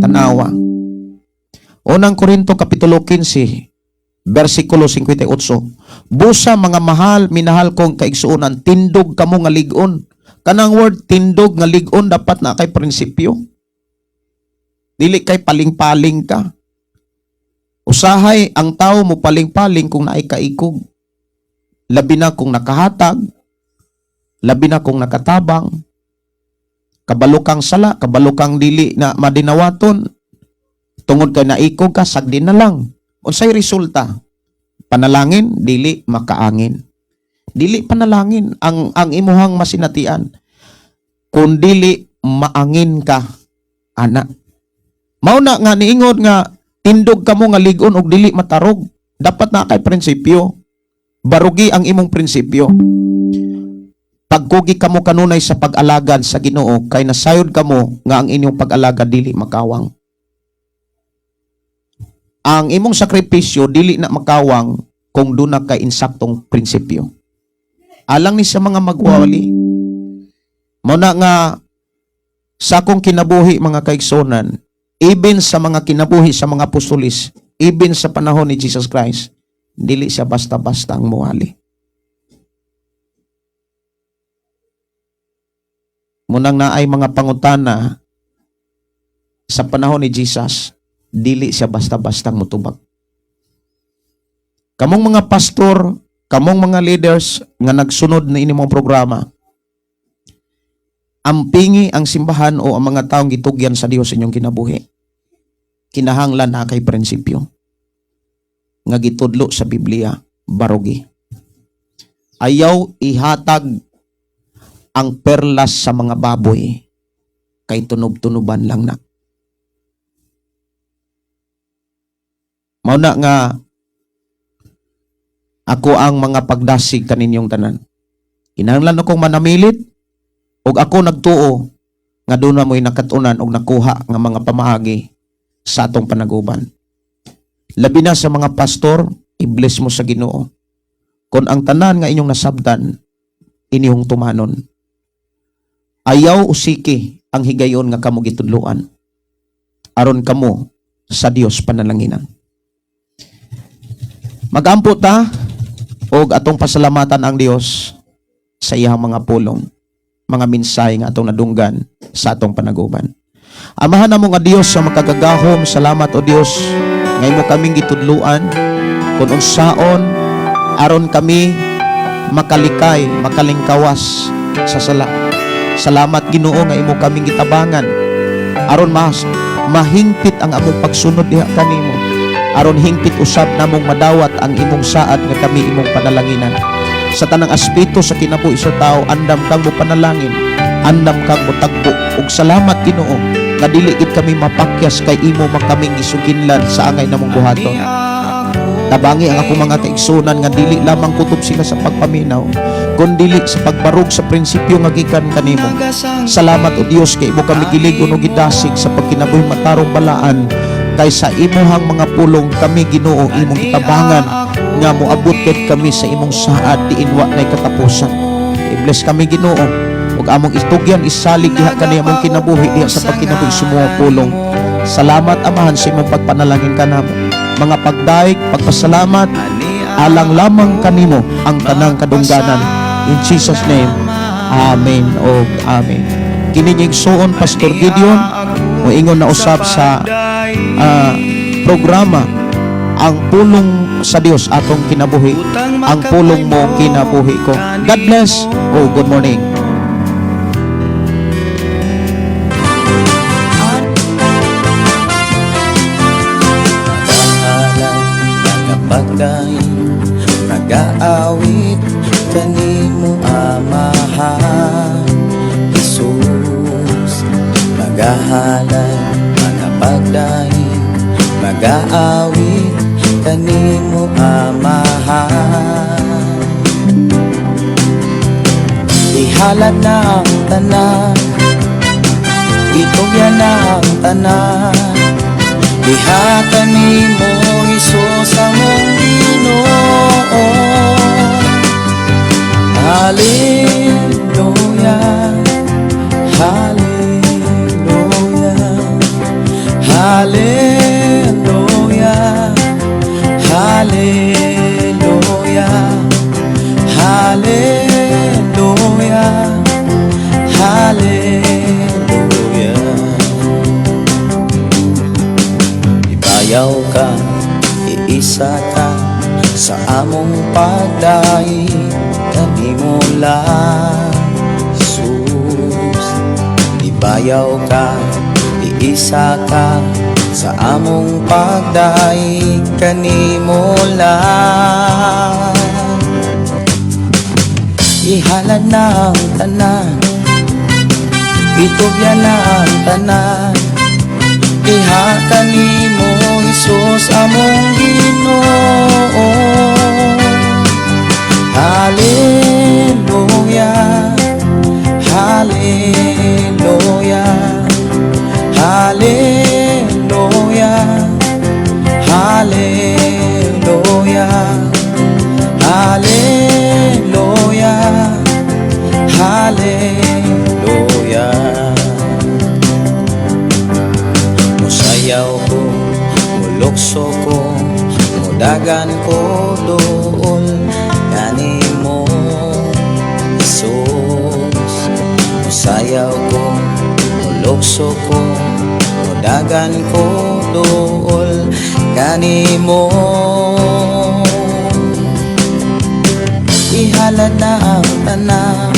[SPEAKER 2] Tanawa. Unang Korinto kapitulo 15 versikulo 58. "Busa mga mahal, minahal kong kaigsuonan, tindog kamo nga lig-on." Kanang word tindog nga lig-on, dapat na kay prinsipyo. Dili kay paling-paling ka. Usahay ang tao mo paling-paling kung naay kaikog. Labi na kung nakahatag, labi na kung nakatabang, kabalo kang sala, kabalo kang dili na madinawaton, tungod kay naikog ka, sagdi na lang. Unsay resulta? Panalangin, dili makaangin. Dili panalangin ang imuhang masinatian. Kung dili maangin ka, ana. Mao na nga niingon nga tindog kamo nga lig-on og dili matarog. Dapat na kay prinsipyo. Barugi ang imong prinsipyo. Pagkugi kamo kanunay sa pag-alagad sa Ginoo kay nasayod kamo nga ang inyong pag-alagad dili makawang. Ang imong sakripisyo dili na makawang kung duna kay insaktong prinsipyo. Alang ni sa mga magwawali. Mao na nga sa akong kinabuhi, mga kaigsunan, even sa mga kinabuhi sa mga apostolis, even sa panahon ni Jesus Christ, dili siya basta-basta ang muwali. Munang naay mga pangutana sa panahon ni Jesus, dili siya basta-bastang mutubag. Kamong mga pastor, kamong mga leaders nga nagsunod na ini mong programa, Ampingi ang simbahan o ang mga taong gitugyan sa Dios sa inyong kinabuhi. Kinahanglan na kay prinsipyo nga gitudlo sa Biblia, barugi. Ayaw ihatag ang perlas sa mga baboy kay tunob-tunuban lang na. Mao na nga ako ang mga pagdasig kaninyong tanan. Kinahanglan akong manamilit ug ako nagtuo nga doon na mo'y nakatunan og nakuha nga mga pamaagi sa atong panaguban. Labi na sa mga pastor, i-bless mo sa Ginoo. Kung ang tanan nga inyong nasabtan, inyong tumanon. Ayaw usiki ang higayon nga kamo gitudloan. Aron kamo sa Dios panalanginan. Magampo ta og atong pasalamatan ang Dios sa iyang mga pulong, mga mensahe nga atong nadunggan sa atong panaguban. Amahan namo nga Dios sa makagagahom, salamat, o Dios, nga imo kaming gitudluan kung unsaon aron kami makalikay, makalingkawas sa sala. Salamat, Ginoo, nga imo kaming gitabangan aron mas mahingpit ang among pagsunod diha kanimo. Aron hingpit usab namong madawat ang imong saad nga kami imong panalanginan. Sa tanang aspeto sa kinabuhi sa tao, andam kang mo panalangin, andam kang motagbo. Ug salamat, Ginoo, nga dili gid kami mapakyas kay imo man kaming gisuginlan sa angay namong buhaton. Tabangi ang akong mga kaigsunan nga dili lamang kutob sila sa pagpaminaw, kundili sa pagbarog sa prinsipyo nga gikan kanimo. Salamat, o Dios, kay imo kami giligon ug gidasig sa pagkinabuhi matarong, balaan, kay sa imuhang mga pulong kami, Ginoo, imong gitabangan nga moabot gid kami sa imong saad diin wa nay katapusan. I-bless kami, Ginoo, ug among istugyan isalig diha kani among kinabuhi diha sa pagkinabuhi sa imong pulong. Salamat, Amahan, sa imong pagpanalangin kanamo. Mga pagdaig, pagpasalamat, alang lamang kanimo ang tanang kadungganan. In Jesus' name, amen o amen. Kini igsuon Pastor Gideon, moingon na usab sa programa "Ang Pulong sa Dios Atong Kinabuhi", "Ang Pulong Mo Kinabuhi Ko". God bless. Oh, good morning.
[SPEAKER 1] Nagahalay, nagapagdaig, nagaawit kanimo, Amahan Jesus. Magahalay, magapagdaig, magaawit kanimo, Amahan. Ihalad na ang tanan, itugyan na ang tanan diha kanimo, Hesus, among Ginoo. Hallelujah, Hallelujah, Hallelujah, Hallelujah, Hallelujah, Hallelujah. Ibayaw ka, iisa ka sa among pagdaig kanimo lang, Jesus. Ibayaw ka, iisa ka sa among pagdaig kanimo lang. Ihalad na ang tanan, itugyan na ang tanan diha kanimo, Hesus, among Ginoo. Hallelujah, Hallelujah, Hallelujah, Hallelujah, Hallelujah, Hallelujah. Musayaw ko, mulukso ko, mudagan ko dool kanimo, Jesus. Musayaw ko, mulukso ko, mudagan ko dool kanimo. Ihalad na ang tanan.